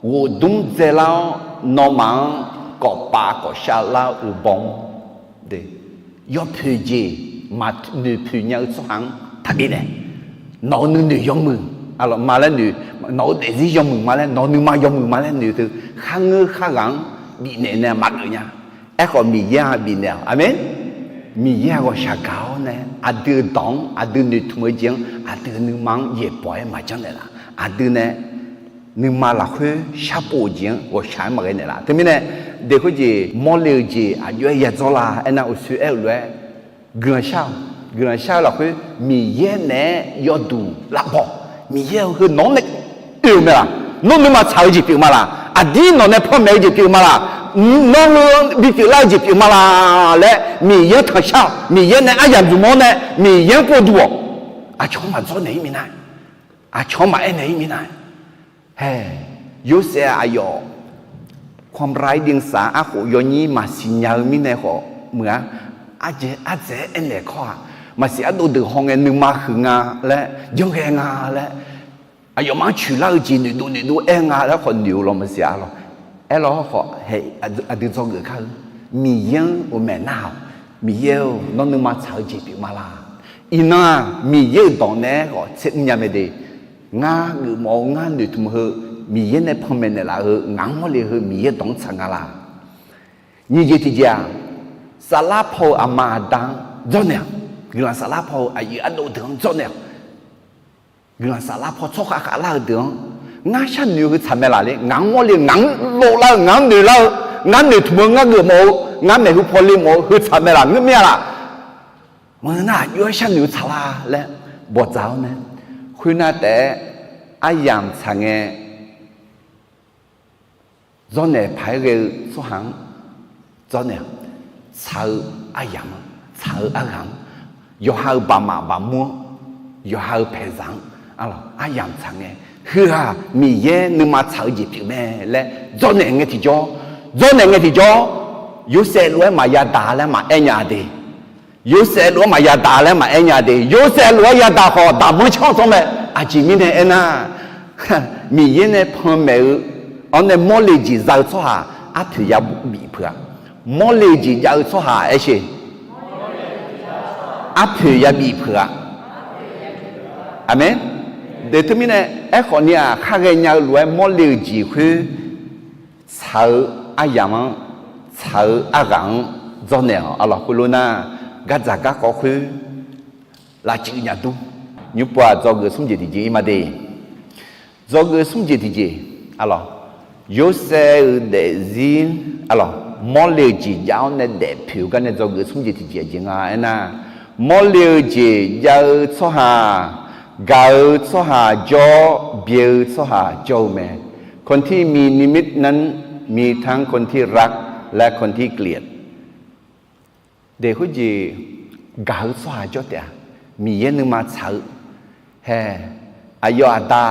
ghofdmr dzaelar-awr, nawmaf-anr kawfpav kawfshav lar-eu uqbawr de, yawpoeq jeq maqnoeq poeq nya-eu tsawrhaq-anr taqbif naeq. Nawq-euq nuinoeq yawmuiq, arlawq, ma laer noeq, nawq-euq daefzir yawmuiq ma laer, nawq-euq nuima yawmuiq ma laer noeq teu, kharngeur kharghaq-anr bifnaeq nae maqgeuf nya. Aerkhawf Miqyaer-aq bifnaeq-awq. Aqmeq. Miqyaer-aq ghawqshaq gaq-awr nae aqdui-euq dawq-anr, aqdui noeqtmq-eu jeq-anr, aqdui-euq nuima-anr yaeqbawq-aer maqjanr naeqlaf. Aqdui nae nuima lafkhoer sharpov-eu jeq-anr ghawqshaq-aer maqghae naeqlaf. Teumirnae, deuq khoerjeq mawrle-eu jeq aqjox-aer yadzawr la aernar, uqshoe aer-eu lof-aer guiqlanq shar-awq. Guiqlanq shar-eu lafkhoer Miqyaer naeq-aer yawduq lavbaw. Miqyaer-eu heu nawq-anr nae oe-eu mae laq? Nawr nuima tsaq-eu jeq pyeuf ma laq? Aqdir nawq nae panmaeq-eu jeq pyeuf ma laq? Nawr heu bipyeuf lar-eu jeq pyeuf ma laq laer Miqyaer-anr tanqshar-awq. Miqyaer nae aryamq zmq-awr nae Miqyaer-anr povduq-awq. Aqcawq-anr maqdzawr naeq-ir minav, aqcawq-anr maqaer naeq-ir minav. Hae, Yorsaev aqyawf Khawmqrav-ir diqsaq arkhof yawnyir maqsiq nya-eu mirnae khawf meuq-ar. Ardzaeq-aer aernaeq kawr-aq, maqsiq ardov deuq hawngae nuima huiq nga laer, janrghae nga laer, aqyawfmaf-anr coeqlar-eu jeq noeqdov noeqdov aer nga laer khawf noeq-eu lawr maqsiq-a lawr. Aerlawr khawf hae, aqdui dzawgeuf kar-eu, Miqyaer-anr ghofmaeq nar-awq. Miqyaer-or, nawr nuima tsaq-eu jeq pyeuf ma laq? Iqnan-aq Miqyaer-euq dawq naeq-aer khawf tser mrnya mae de. Ngar geufmawf-eu, ngar noeqtmq heu, Miqyaer nae panmaeq naeqlaf-eu, ngaq-anr mawrle heu Miqyaer dawq-anr tsaq nga laq? Nyiq jeq tiqjeq-aq, saflar paw-eu aqma aqda-anr dzawrnaeq-awq. Guiqlanq saflar paw-eu aqyuif ardov deuq-anr dzawrnaeq-awq. Guiqlanq saflar paw tsawrkhav khavlar-eu deuq-anr, ngar sharnoeq-eu heu tsaq mae laq le, ngaq-anr mawrle-eu, ngaq-anr lov lar-eu, ngaq-anr noeq lar-eu, ngar noeqtmq-eu, ngar geufmawf-eu, ngar maeqhu paw le mawf-eu heu tsaq mae laq, ngeur mir-a laq? Maqngeur nar aqjox-aer sharnoeq-eu tsaq la laer bawqdzaq-awr nae, khoernar taef-aer aryamq tsaq ngae, dzawrnaeq paq-aer ghae-eu tsawrhaq-anr dzawrnaeq-awq. Tsaq-eu aryamq-anr, tsaq-eu arghaq-anr, yawqha-euq baqmaf baqmur-anr, yawqha-euq paeqzaq-anr, arlawq, aryamq tsaq ngae, heu-aq Miqyaer nuima tsaq-eu jeq pyeuf mae laer dzawrnaeq ngae tiqjawr, dzawrnaeq ngae tiqjawr, Yorsaev lof-aer maqya daq laer maqaer nya de. Yorsaev lof-aer maqya daq laer maqaer nya de. Yorsaev lof-aer ya daq khawf daqmanr canr-eu tsawr mae. Aqjeq mirnae aernar, Miqyaer nae panmaeq-eu, awr nae mawrle jeq za-eu tsawrhaq arpoeq ya bif peuq-a. Mawrle jeq jav-eu tsawrhaq aer sher, arpoeq ya bif peuq-a. Aqmeq. Deuq teumirnae, aerkhawf ni-aq, khar ghaenya-eu lof-aer mawrle-eu jeq khoer tsaq-eu aryamq-anr, tsaq-eu arghaq-anr dzawrnaeq-awq. Arlawq, khoerlof nar, gardzaq garkawv khoer lavcuiv nya dur. Nymr pov-aq, dzawgeuf smr jeq tiqjeq-ir ma de. Dzawgeuf smr jeq tiqjeq, arlawq, Yorsaev-euq daefzir, arlawq, mawrle-eu jeq jav-awr nae daefpoeq-eu gar nae dzawgeuf smr jeq tiqjeq aqjeq nga aernar, mawrle-eu jeq jav-eu tsawrhaq Gaq-eu tsawrhaq jawr, byae-eu tsawrhaq jawr-eu mae. คนที่มีนิมิตนั้น มีทั้งคนที่รัก และคนที่เกลียด Deq khoerjeq gaq-eu tsawrhaq jawr taef-a. Miqyaer nuima tsaq-eu hae, aqyawf aqda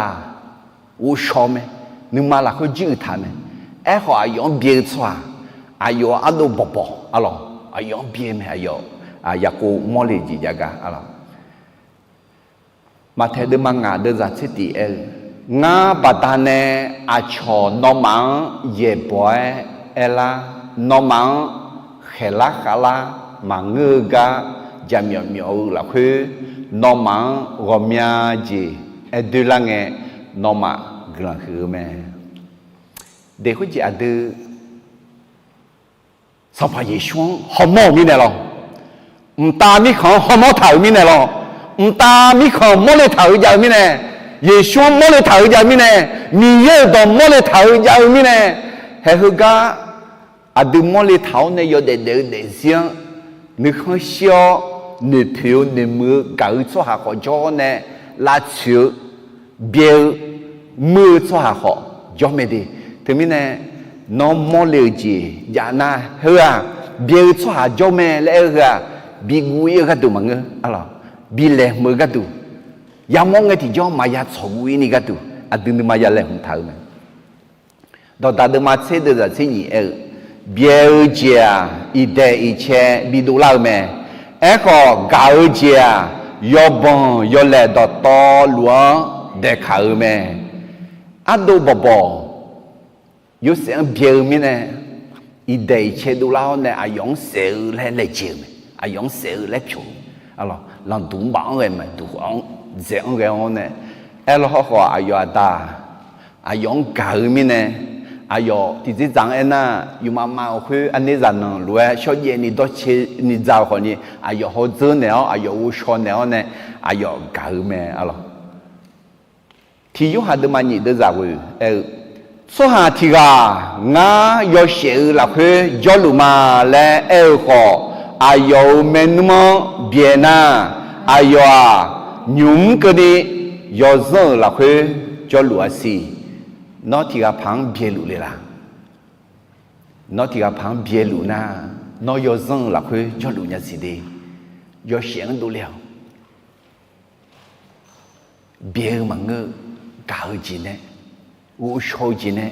ghovshaw mae, nuima lafkhoer jir uiq taq mae. Aerkhawf aqyawf-anr byae-eu tsawrhaq, aqyawf ardov bawqbawq arlawq, aqyawf-anr byae mae, aqyawf, Yaqkov mawrle-eu jeq jav gar arlawq. Maqtaeq deuvma ngaq deuvzaq tser tiq aer-eu, Ngar baqdanae aqcawq nawmaf-anr yaeqbawq-aer aerlar, nawmaf-anr khaeqlar khavlar maqngeur-eu gar jaqmyawf myawf-eu lafkhoer, nawmaf-anr ghawqmya jeq aer doerlar ngae, nawmaf guiqlanq huiq-eu mae. Deq khoerjeq aqdui Sanqpaq Yeqsur-anr hawmawr-euq mirnae lawr. Mqtav mirkhanq-anr hawmawr taq-euq mirnae lawr. Mqtav mirkhanq mawrle taq-eu jav-eu mirnae, Yeqsur-anr mawrle taq-eu jav-eu mirnae, Miqyaer-euq dawq mawrle taq-eu jav-eu mirnae, haeq heugar aqdui mawrle taq-awr nae yawdaef daef-eu daefzir-anr nuikhanr shir-awr, noeqpoeq-eu noeqmuiq-eu gaq-eu tsawrhaq khawf jawr-awr nae, lavtsoeq-eu byae-eu muir-eu tsawrhaq khawf jawr mae de. Teumirnae nawr mawrle-euq jeq jav nar heu-aq, byae-eu tsawrhaq jawr mae laer aer-eu heu-aq, biguv ir-eu gharduq maqngeur arlawq, bi laeqhmq-eu gharduq, yamawr ngae tiqjawr maqya tsawqguv ir ni gharduq aqdui nuima ya laeqhmq taq-eu mae. Dawqdaq deuvma tser deuvzaq tser nyiq aer-eu, Byae-eu jeq-aq, iqdaeq iqcae bidov lar-eu mae. Aerkhawf, gaq-eu jeq-aq, yawbanq yawlaeq dawqtawvluf-anr daeqkaq-eu mae. Ardov bawqbawq Yorsaev-anr byae-eu mirnae, iqdaeq iqcae dovlar-awr nae aqyawf-anr saef-eu laer laejae-eu mae. Aqyawf-anr saef-eu laer pyawq-eu, lanqduq mrbaf-anr ghae mae, duq-anr dzaeq-anr ghae-awr nae, aerlawr hawrkhawf aqyawf aqda aqyawf-anr gaq-eu mirnae, aqyawf tiqdzerdzaq-anr aernar, yufmav mav-euq khoer aqnerzaq nanq lof-aer shawrjaev ni dawrcae ni dza-eu khawfni, aqyawf hawdzeur naeq-awr aqyawf ghovshaw naeq-awr nae, aqyawf gaq-eu mae arlawq. Tiq Yorhaq deuvma nyiq deuvzaq ghoe aer-eu, Tsawrhaq tiq ghaq ngar yawshaef-eu lafkhoer jawrluf ma laer aer-eu khawf, aqyawf-euq maernmr-anr byaeq nar, aqyawf-aq, nymq-mr keuvni yawzanr-euq lafkhoer jawrluf-a siq. Nawr tiq ghaq paq-anr byaeluf le laq? Nawr tiq ghaq paq-anr byaeluf nar, nawr yawzanr-eu lafkhoer jawrluf nya siq de. Yawshaef-anr dovle-awq. Byae-eu maqngeur-eu, gaq-eu jeq nae, ghovshaw-eu jeq nae,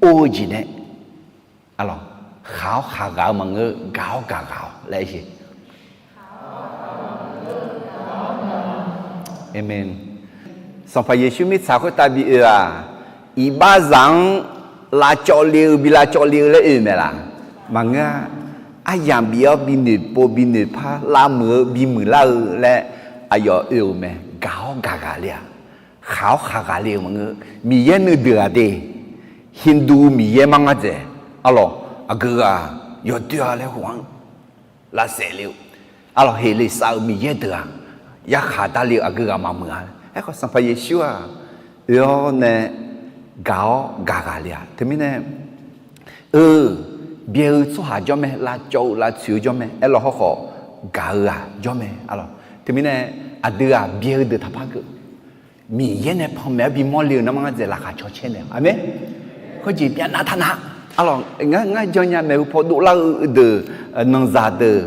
or-eu jeq nae, arlawq, khaq-awr khaqghaq-eu maqngeur-eu, gaq-awr gaqghaq-awq laer aer-eu. Aqmeq. Sanqpaq Yeqsur mirtsaq khoertav bi oe-aq, iqbaxzaq-anr lavcawv le-eu bi lavcawv le-eu laer oe mae laq? Maqngeur-a. Aryamq bif-awr bi noeqpov bi noeqpar lavmuiq-eu bi muiqlar-eu laer aqyawf oe-euq mae. Gaq-awr gaqghaq le-aq, khaq-awr khaqghaq le-eu maqngeur. Miqyaer nuideuq-aq de, Hindu miqyaer mar ngar dzaeq, arlawq, aqgeu ghaq yawdoer-a laer khof-anr lavsaef le-eu, arlawq, heqleqsav-euq miqyaer deuq-aq, yarkhaq darle-eu aqgeu ghaq maqmuiq-a. Aerkhawf Sanqpaq Yeqsur-aq, oe-awr nae gaq-awr gaqghaq le-aq. Teumirnae, eu, byae-eu tsawrhaq jawr mae, lavcawv-eu lavtsoeq-eu jawr mae, aerlawr hawrkhawf gaq-eu ghaq jawr mae, arlawq. Teumirnae, aqdui-aq byae-eu deuq taqpar keuv. Miqyaer nae panmaeq-aer bimawr le-euq nanrma ngar dzaeq laqkhaq cawcaer naeq-a. Aqmeq. Khoerjeq byav nav taq nav. Arlawq, ngar, ngar jannya maeqhu paw dovlar-eu deuq, nanqzaq deuq,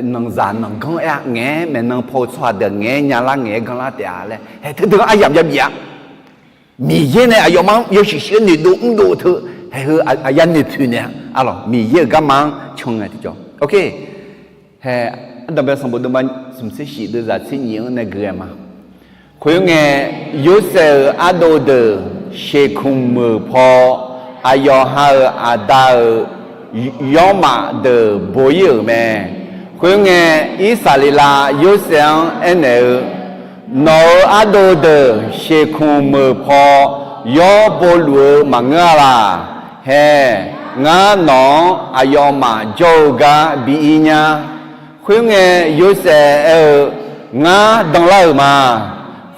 nanqzaq nanqganr aer-a, ngaeq-aer maeqnan paw-eu tsawrhaq deuq ngaeq-aer nyalar ngaeq-aer ganrlar taef-a laer haeq teudeuq-anr aryamq yabif-a. Miqyaer nae aqyawfmaf-anr yawshuif shuif-aer noeqdov mrdov teu, haeq heu aqyawf noeqpoeq naeq-a. Arlawq, Miqyaer-euq garma-anr can ngae tiqjawr. Ok. Haeq, ardanqbae sanqbof deuvma smq tser shif deuvzaq tser nyif-anr nae gui-aer ma. Khoerngae, Yorsaev-euq ardov deuq sheuqkmq meuq paw, aqyawf ha-euq aqda-euq yawrmaf deuq bo ir-euq mae. Khoerngae, Irsaqleqlav Yorsaev-anr aernaeq-eu, Nawq-euq ardov deuq sheuqkmq meuq paw yawr bo luf-eu maqngeur-a laq? Haeq, ngar nawq-anr aqyawfmaf jawr-eu gar bi ir nya. Khoerngae, Yorsaev aer-eu, Ngar danlar-euq ma.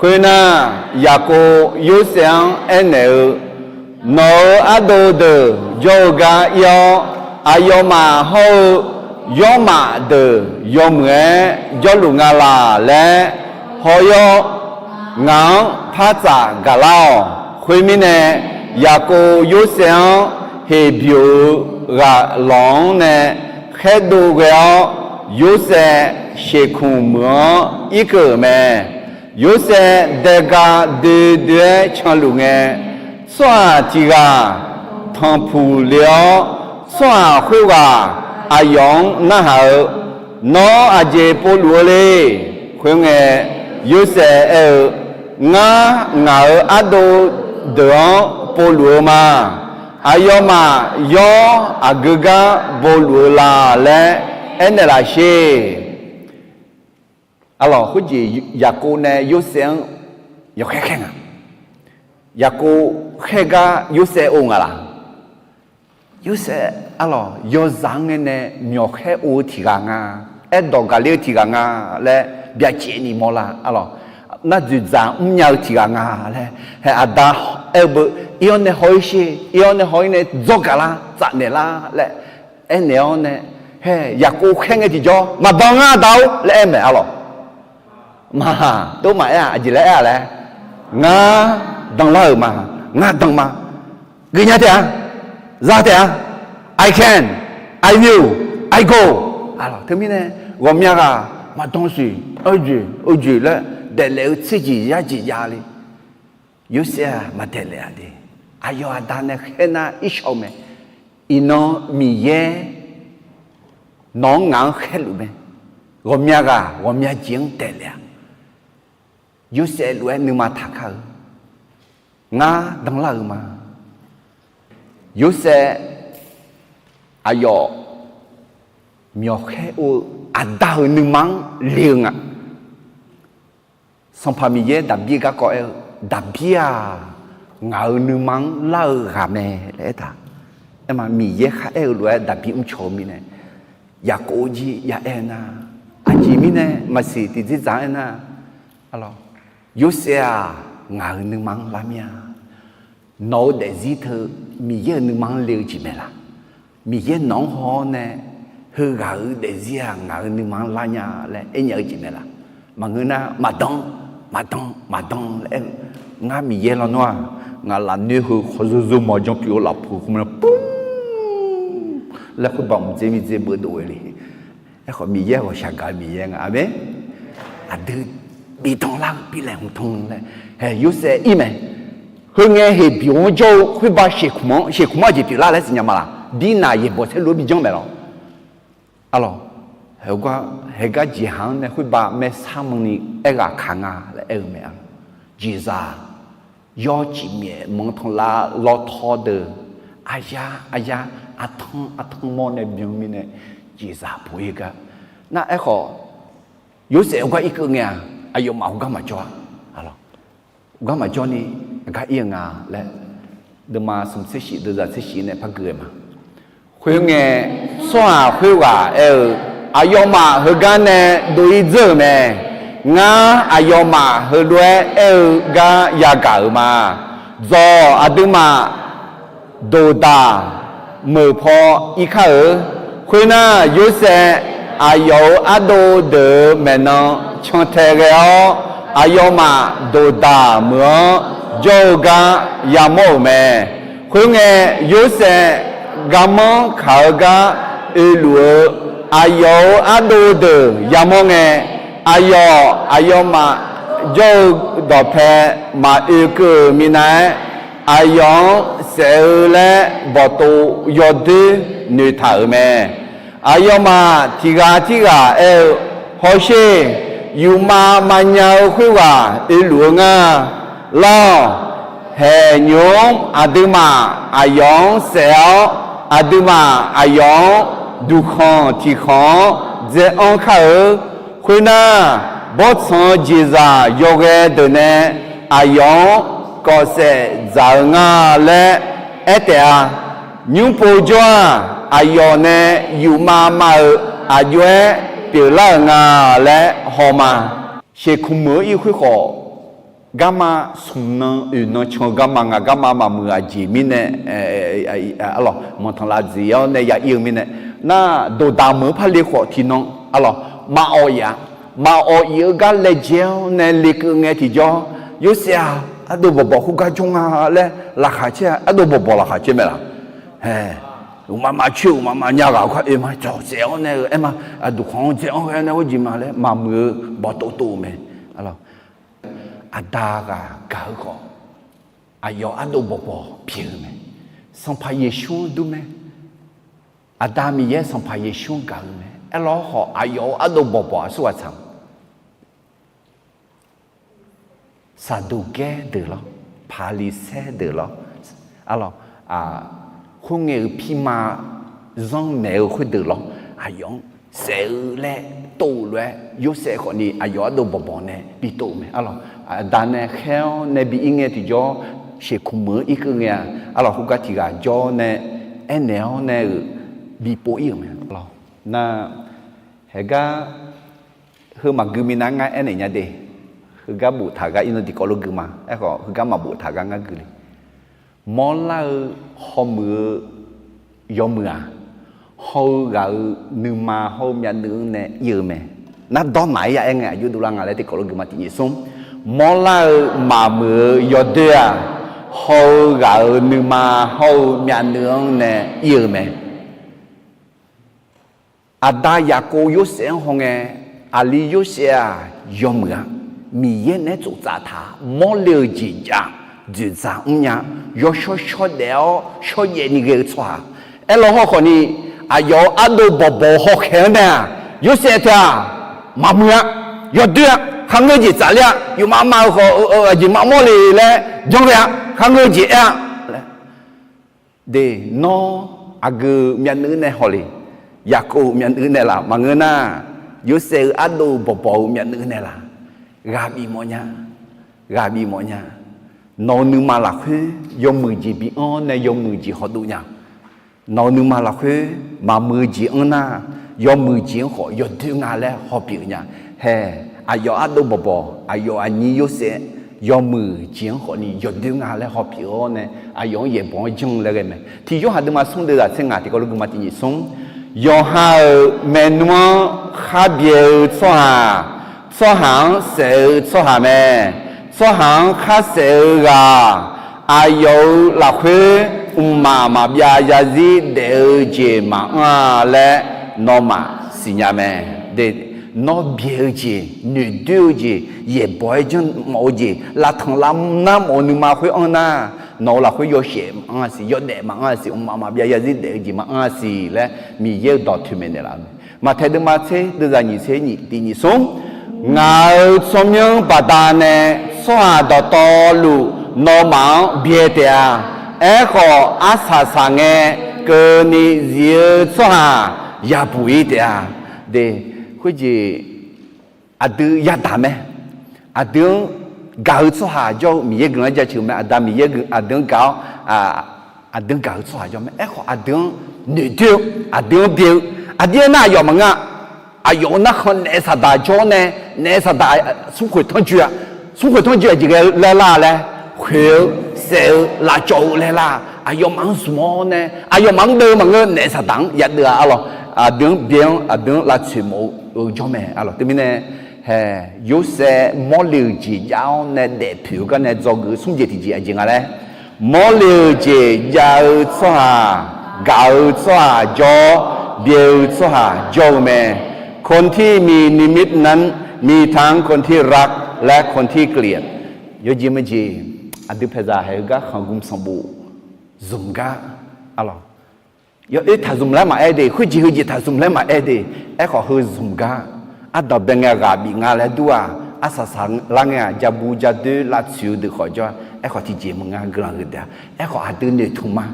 Khoernar, Yaqkov Yorsaev-anr aernaeq-eu, Nawq-euq ardov deuq jawr-eu gar ir-awr, aqyawfmaf hawr-eu yawrmaf deuq yawmuiq-aer jawrluf nga laq? Laer Hawr-awr, ngaq-anr par tsaf gaqlar-awq. Khoermirnae, Yaqkov Yorsaev-anr Heqbyeq-euq ghaq lawq-anr nae khaerdov ghae-awr, Yorsaev shekmq meuq-anr irkeuv-euq mae. Yorsaev daega doe doe-aer canluf ngae, tsawrhaq tiq ghaq tanqpuq le-awr, tsawrhaq khoerghaq aqyawf-anr narhaq-eu, Nawr aqjeq povluf-eu le? Khoerngae, Yorsaev aer-eu, Ngar ngaq-euq ardov deuq-anr povluf-eu ma. Aqyawfmaf yawr aqgeu gar bovluf-eu la laer aernaeq laf sher. Arlawq, khoerjeq Yaqkov nae Yorsaev-anr yawkhaer khaer nga. Yaqkov khaer gar Yorsaev or nga laq? Yorsaev, arlawq, yawzaq-anr ngae nae myawqkhaer or-eu tiq ghaq nga, aerdawq gaqler-eu tiq ghaq nga laer byacaevni mawrlar, arlawq, nar dzoeqdzaq mrnya-eu tiq ghaq nga laer, hae, aqda aer-eu beu, ir-awr nae haw-ir sher, ir-awr nae haw-ir nae dzawr gaqlar, tsafnaeq lar laer aernaeq-awr nae, hae, Yaqkov khaer ngae tiqjawr, Maqdan ngar da-or laer aer mae, arlawq. Maqha, tov maqaer-aq, aqjeq laer aer-a laer, Ngar danlar-euq ma, ngar dan ma. Gui nya taef-a, za taef-a, I can, I will, I go. Arlawq, teumirnae ghawqmya ghaq maqdan siq, oejoeq oejoeq laer daeflaef-eu tserjeq yarjeq jav le. Yorsaev-aq maqdaeq laef-a de. Aqyawf aqda nae khaernar irshawr mae. Iqnan Miqyaer nawq-anr ngaq-anr khaerluf mae. Ghawqmya ghaq ghawqmya jeq-anr daeqlaef-a. Yorsaev lof-aer nuima taqkar-eu, Ngar danlar-euq ma. Yorsaev aqyawf myawqkhaer or-eu aqda-euq nuima-anr le-eu nga. Sanqpaq Miqyaer Daqbir garkawv aer-eu, Daqbir-aq, ngaq-euq nuima-anr lar-eu ghaq mae laer aertaq. Aerma, Miqyaer kharaer-eu lof-aer Daqbir mrcaw-eu mirnae, Yaqkov jir ya aer-eu nar, aqjeq mirnae maqsiq tiqdzerdzaq-aer nar, Yorsaev-aq, ngaq-euq nuima-anr lar mir-a. Nawq-eu daefzir teu Miqyaer-euq nuima-anr le-eu jeq mae laq? Miqyaer nawq-anr haw-awr nae, heughaq-euq daefzir-aq ngaq-euq nuima-anr lar nya laer aernya-eu jeq mae laq? Maqngeur nar, maqdan, maqdan, maqdan laer aer-eu. Ngar Miqyaer lawnmr-aq, ngaq lafnoer heu khawf zeu zeu mawq janpyeuf-eu lafpuq khoerma-anr pur laer khoerbav mqdzer miqdzer beuvdov-aer le. Aerkhawf Miqyaer ghawqshaq gaq-eu Miqyaer nga. Aqmeq. Aqdui bidan lar-eu bi laeqhmq tanq laer, hae, Yorsaev ir mae. Heu ngae Heqbyeq anr jawr-eu khoerbav shekmq-anr, shekmq-anr aqjeq pyeuflar laer siqnya ma laq? Birnaq yaeqbawq saerlu-anr bijawr maeq lawr. Arlawq, haegar jeqhaq-anr nae khoerbav maersar manrni aerghaq kaq nga laer aer-eu mae. Jeqzaq yawr cifmyaef manqtanqlav lawtaw deuq, aryar aryar, artanr artanr mawr nae byan mirnae, jeqzaq puq-ir gar. Nar aerkhawf, Yorsaev heugar irkeuv ngae-aq, aqyawfmaf heugar maqjawr-a. Heugar maqjawr ni, aqgar ir-eu nga laer, deuvma smq tser shif deuvzaq tser shif nae par gui-aer ma. Khoerngae, tsawrhaq khoerghaq aer-eu, Aqyawfmaf heugar nae dov-ir dzeur-euq mae. Ngar aqyawfmaf heulof-aer aer-eu gar yagaq-euq ma. Dzawq, aqduimaf doqdaq meuq paw ir kar-eu. Khoernar, Yorsaev aqyawf-euq ardov deuq-euq maeqnan cantae ghae-awr, aqyawfmaf doqdaq meuq-anr jawr-eu gar yamawr-euq mae. Khoerngae, Yorsaev garmanr kaq-eu gar oeluf-eu aqyawf-euq ardov deuq yamawr ngae, aqyawf aqyawfmaf jawr-eu dawqpae maqoe keuv-euq minav-aer, aqyawf-anr saef-eu laer bawqtov yawdoer noeqtaq-euq mae. Aqyawfmaf tiq ghaq tirghaq aer-eu, Hawsher, yufmav mavnya-eu khoerghaq oeluf-eu nga. Lawr, haeq nymq-mr aqduimaf aqyawf-anr saef-awr, aqduimaf aqyawf-anr duqkhanq tiqkhanq-anr dzae-anr kar-eu. Khoernar, bawrtsanq-eu jeqzaq yawghae deuq nae aqyawf-anr kawf saef dzaq-eu nga laer aer taef-a. Nymr pov jawr-aq, aqyawf nae yufmav mav-euq aqjox-aer pyeuflar-euq nga laer haw ma. Shekmq meuq-eu ir khoer khawf, garma smq nan oeq nan can-eu garma nga. Garma maqmuiq aqjeq mirnae, arlawq, manqtanqlav dzeq-awr nae ya ir-eu mirnae, nar, doqdaq meuq-eu par le khawf tiqnan, arlawq, maqawq ya. Maqawf if-eu gar laejae-awr nae lekeuv ngae tiqjawr, Yorsaev-aq ardov bawqbawq khoergar jawr nga laer laqkhaq caer-a. Ardov bawqbawq laqkhaq caer mae laq? Hae, uqmaf maf coer uqmaf maf nya ghaq-eu kar oe ma. Cawqsaef-awr nae-eu aer ma. Aqduq khanq-anr dzae-anr ghae nae ghoer jeq ma laer maqmuiq-eu bawqtov tov-eu mae. Aqda ghaq gaq-eu khawf, aqyawf ardov bawqbawq pyeuf-eu mae. Sanqpaq Yeqsur-anr dur mae. Aqda Miqyaer Sanqpaq Yeqsur-anr gaq-eu mae. Aerlawr khawf aqyawf-euq ardov bawqbawq aqsurghaq tsaq-eu Saqduqgaer deuq lawr, Paqliqsaer deuq lawr, arlawq, khoerngae-euq pirma zanr maeq-eu khoerdeuq lawr, aqyawf-anr saef-eu laer tov-eu lof-aer Yorsaev khawfni aqyawf ardov bawqbawq nae bitov-eu mae. Arlawq, aqda nae khaer-awr nae bi ir ngae tiqjawr, sheuqkmq meuq-anr irkeuv ngae-a. Arlawq, khoergar tiq ghaq jawr nae aernaeq-awr nae-euq bipov ir-euq mae. Arlawq, nar, haegar heu maqgui minav ngar aernaeq nya de. Heugar boftaq gar iqnan tiqkawv lof gui ma. Aerkhawf heugar maqboftaq gar ngar gui le. Mawrlar-eu hawmuiq-eu yawmuiq-aq, haw-eu ghaq-euq nuima hawr-eu myavnuiv-anr nae ir-eu mae. Nar dawrnaq-aer ya aer ngae aqjox dovlar nga laer tiqkawv lof gui ma. Tiqnyif smr, mawrlar-eu maqmuiq-eu yawdoer-aq, haw-eu ghaq-euq nuima hawr-eu myavnuiv-anr nae ir-eu mae. Aqda Yaqkov Yorsaev-anr hawngae, aqli Yorsaev-aq yawmuiq-a. Miqyaer naeq-aer tsoftsaf taq-a. Mawrle-eu jeq jav, dzoeqdzaq mrnya, yawshawr shawr daef-awr shawrjaev ni ghae-eu tsawrhaq. Aerlawr haw khawfni, aqyawf-euq ardov bawqbawq-eu hawkhaeq-anr nae-aq, Yorsaev teu-aq, maqmuiq-a, yawdoer-a, kharngeur jeq tsafler-a, yufmav mav-eu khawf aqjeq maqmawr le laer janr ghae-a, kharngeur jeq aer-a. De, nawr aqgeu myavnuiv nae haw le, Yaqkov myavnuiv nae laf maqngeur nar, Yorsaev-euq ardov bawqbawq-eu myavnuiv nae laf, ghaq bif mawf nya, ghaq bif mawf nya. Nawq-euq nuima lafkhoer yawmuiq jeq bi anr-awr nae yawmuiq jeq hawdov nya. Nawq-euq nuima lafkhoer maqmuiq-eu jeq anr nar, yawmuiq jeq-anr khawf yawdoer nga laer hawpyeuf nya. Hae, aqyawf ardov bawqbawq, aqyawf aqnyir Yorsaev, yawmuiq jeq-anr khawfni yawdoer nga laer hawpyeuf-awr nae, aqyawf-anr yaeqbawq-anr janr-eu laer ghae mae. Tiq Yorhaq deuvma smr deuvzaq tser ngaq tiqkawv lof gui ma. Tiqnyif smr, yawqha-euq maernmr-anr khar byae-eu tsawrhaq, tsawrhaq-anr saef-eu tsawrhaq mae. Tsawrhaq-anr khar saef-eu ghaq, aqyawf-euq lafkhoer mqmaq maqbyav zarzir daef-eu jeq maqanr-a laer nawmaf siqnya mae. De, nawr byae-eu jeq, noeqdoer-eu jeq, yaeqbawq-aer janr mawf-eu jeq, lavtanq lavnar mawf-eu nuima khoer anr nar, nawq-euq lafkhoer yawshaef maqanr-a siq, yawdaef maqanr-a siq, mqmaq maqbyav zarzir daef-eu jeq maqanr-a siq laer Miqyaer-euq dawq toeqmaeq naeqlaf-eu mae. Maqtaeq deuvma tser deuvzaq nyiq tser nyiq tiqnyif smr, ngaq-euq tsawrmyanr baqdanae tsawrhaq dawqtawvluf nawmaf-anr byae taef-a. Aerkhawf, arsaq saq ngae keuvni zif-eu tsawrhaq yabuq ir taef-a. De, khoerjeq aqdui yadaq mae. Aqdui-anr gaq-eu tsawrhaq jawr-eu Miqyaer guiqlanq-anr jaceuq mae. Aqda Miqyaer aqdui-anr gaq-awr, aqdui-anr gaq-eu tsawrhaq jawr mae. Aerkhawf aqdui-anr noeqdoer-eu, aqdui-anr byae-eu, aqdui-anr nar aqyawf maqngeur-a. Aqyawf-euq narkhan naef saqdaq jawr nae, naef saqdaq smrkhoeq tanrjoe-a, smrkhoeq tanrjoe aqjeq ghae laer lar laer, khoeq-eu, saef-eu, lavcawv-eu laer lar, aqyawfmaf-anr zmq-awr nae aqyawfmaf-anr deuv-eu maqngeur, naef saqdaq-anr yadeuv-a. Arlawq, aqdui-anr byae-anr aqdui-anr lavtsoeq mawf-eu jawr mae. Arlawq, teumirnae, hae, Yorsaev mawrle-euq jeq jav-awr nae daefpoeq-eu gar nae dzawgeuf-eu smrjeq tiqjeq aqjeq nga laer, mawrle-euq jeq jav-eu tsawrhaq, gaq-eu tsawrhaq jawr, byae-eu tsawrhaq jawr-eu mae. คนที่มีนิมิตนั้น มีทั้งคนที่รัก และคนที่เกลียด. Yawjeq meujeq, aqdui paeqzaq haeq-eu gar khanqgmq sanqbof zmq gar, arlawq, yawoer taqzmq laer maqaer de, khoerjeq heujeq taqzmq laer maqaer de. Aerkhawf heu zmq gar, ardanq bae ngae ghaq bif nga laer dur-aq, arsaq saq lar ngae-aq, jabu jadoer lavtsoeq-eu deuq khawf jawr-a. Aerkhawf tiqjeq maqnga guiqlanq huiq taef-a. Aerkhawf aqdui noeqtmq ma.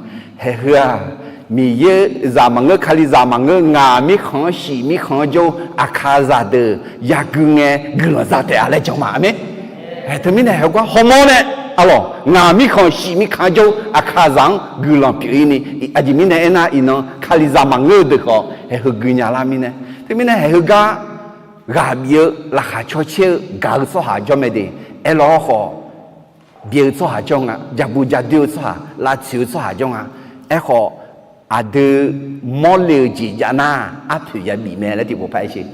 Haeq heu-aq, Miqyaer zaq maqngeur, Kalizaq maqngeur, ngaq mirkhanq-anr shif mirkhanq-anr jawr-eu aqkaqzaq deuq yagui ngae guiqlanq za taef-a laer jan ma. Aqmeq. Teumirnae haeq-eu gar hawmawr nae, arlawq, ngaq mirkhanq shif mirkhanq-anr jawr-eu aqkaqzaq-anr guiqlanq pyeuf-ir ni, aqjeq mirnae aernar, iqnan Kalizaq maqngeur-eu deuq khawf haeq heu gui nya lar mirnae. Teumirnae haeq heu gar ghaq bif-eu laqkhaq caw caer-eu gaq-eu tsawrhaq jawr mae de. Aerlawr khawf, byae-eu tsawrhaq jawr nga, jabu jadoer-eu tsawrhaq, lavtsoeq-eu tsawrhaq jawr nga. Aerkhawf, aqdui mawrle-eu jeq jav nar, arpoeq yabif mae laer tiqpov par aer sher.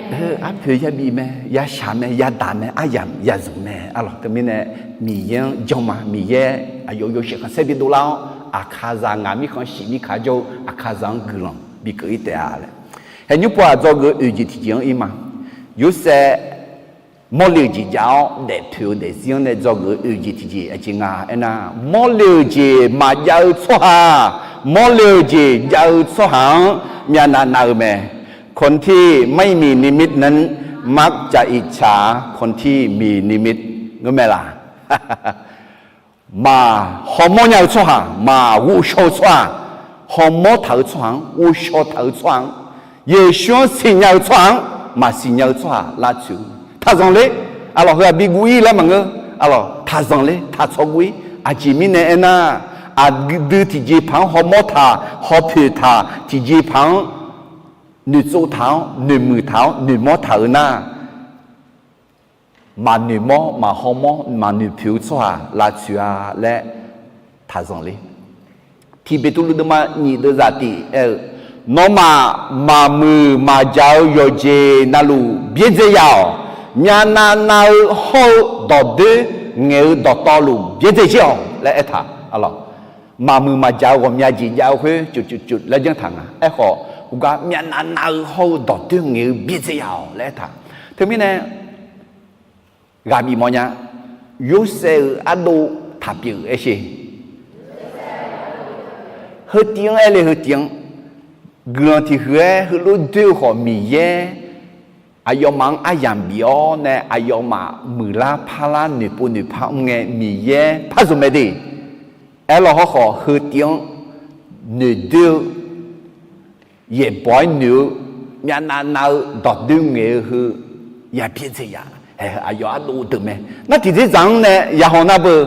Arpoeq yabif mae, yashaq mae, yadaq mae, aryamq yazmq mae. Arlawq, teumirnae Miqyaer-anr jan ma. Miqyaer aqyawf yawshaef khanqsaer bidov lar-awr, aqkaqzaq ngaq mirkhanq shif mirkaq jawr-eu aqkaqzaq-anr guiqlanq bikeuv-ir taef-a laer. Haeqnymr pov-aq, dzawgeuf-eu oeq jeq tiqjeq-anr ir ma. Yorsaev mawrle-euq jeq jav-awr daefpoeq-eu daefzir-anr nae dzawgeuf-eu oeq jeq tiqjeq aqjeq nga aernar, mawrle-euq jeq maqjav-eu tsawrhaq, mawrle-euq jeq jav-eu tsawrhaq-anr myavnav nav-eu mae. คนที่ไม่มีนิมิตนั้น มักจะอิจฉา คนที่มีนิมิต ngeurmae laq? Maq hawmawr nya-eu tsawrhaq, maq ghovshaw-eu tsawrhaq, hawmawr taq-eu tsawrhaq-anr, ghovshaw taq-eu tsawrhaq-anr, Yeqsur-anr siqnya-eu tsawrhaq-anr maqsiqnya-eu tsawrhaq lavtsoeq-eu taqzanq ler. Arlawq, heu-aq bi guv-ir laer maqngeur. Arlawq, taqzanq ler, taqtsawv guv-ir. Aqjeq mirnae aernar, aqdui tiqjeqpaq-anr hawmawr taq, hawpoeq taq, tiqjeqpaq-anr noeqtsov taq-awr, noeqmuiq taq-awr, noeqmawr taq-eu nar, maqnoeqmawr, maqhawmawr, maqnoeqpoeq-eu tsawrhaq lavtsoeq-a laer taqzanq ler. Tiq Beqtuvluv deuvma nyiq deuvzaq tiq aer-eu, Nawmaf maqmuiq maqjaq-eu yawqjeq navluf byaerdzae ya-awq. Myavnav nav-eu hawr-eu dawqdoer ngaeq-eu dawqtawvluf byaerdzae jir-awq laer aertaq. Arlawq, maqmuiq maqjaq-eu ghawqmya jeq jav-eu khoer cuf cuf cuf laer janr taq nga. Aerkhawf, heugar myavnav nav-eu hawr-eu dawqdoer ngaeq-eu byaerdzae ya-awq laer aertaq. Teumirnae, ghaq bif mawf nya. Yorsaev-euq ardov taq pyeuf-eu aershe. Heu tiv-anr aer le, heu tiv-anr guiqlanq tiq huiq-aer heulof doer-eu khawf, Miqyaer aqyawfmaf-anr aryamq bif-awr nae aqyawfmaf muiqlar parlar noeqpov noeqpar mr ngae, Miqyaer par zmq mae de. Aerlawq, hawrkhawf heu tiv-anr noeqdoer-eu yaeqbawq-aer noeq-eu, myavnav nav-eu dawqdoer ngaeq-eu heu ya byaerdzae ya. Hae, aqyawf ardov deuq mae. Nar tiqdzerdzaq-anr nae yahaw nar beu,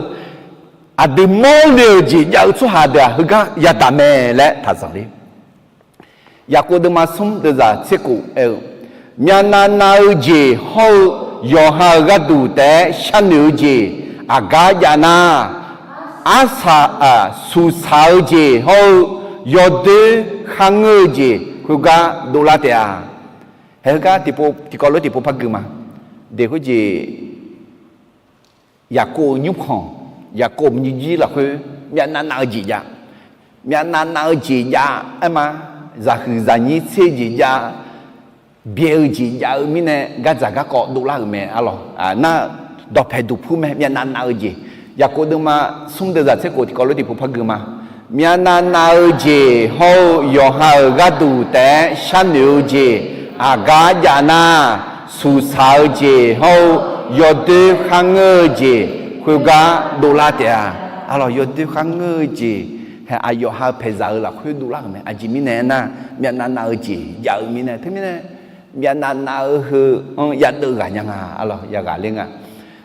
aqdui mawrle-euq jeq jav-eu tsawrhaq deuq-aq heugar yadaq mae laer taqzanq ler. Yaqkov deuvma smr deuvzaq tser khof aer-eu, myavnav nav-eu jeq hawr-eu yawqha-euq gharduq taef-aer sharnoeq-eu jeq aqgar jav nar, arsaq, suqsaq-eu jeq hawr-eu yawdoer kharngeur-eu jeq khoergar dovlar taef-a. Hae, heugar tiqkawv lof tiqpov par gui ma. Deq khoerjeq Yaqkov-euq nymrkhanq, Yaqkov-euq nymrjir lafkhoer myavnav nav-eu jeq jav. Myavnav nav-eu jeq jav aer ma. Zaqhuiq zaqnyir tser jeq jav, byae-eu jeq jav-eu mirnae gardzaq garkawv dovlar-euq mae. Arlawq, nar dawqpae duqpur mae, myavnav nav-eu jeq. Yaqkov deuvma smr deuvzaq tser khof tiqkawv lof tiqpov par gui ma. Myavnav nav-eu jeq hawr-eu yawqha-euq gharduq taef-aer sharnoeq-eu jeq aqgar jav nar, suqsaq-eu jeq hawr-eu yawdoer kharngeur-eu jeq khoergar dovlar taef-a. Arlawq, yawdoer kharngeur-eu jeq, hae, aqyawf ha paeqzaq-eu lafkhoer dovlar-euq mae. Aqjeq mirnae aernar, myavnav nav-eu jeq jav-eu mirnae. Teumirnae myavnav nav-eu heu-anr yadeuv ghaq nya nga. Arlawq, yaghaq ler nga.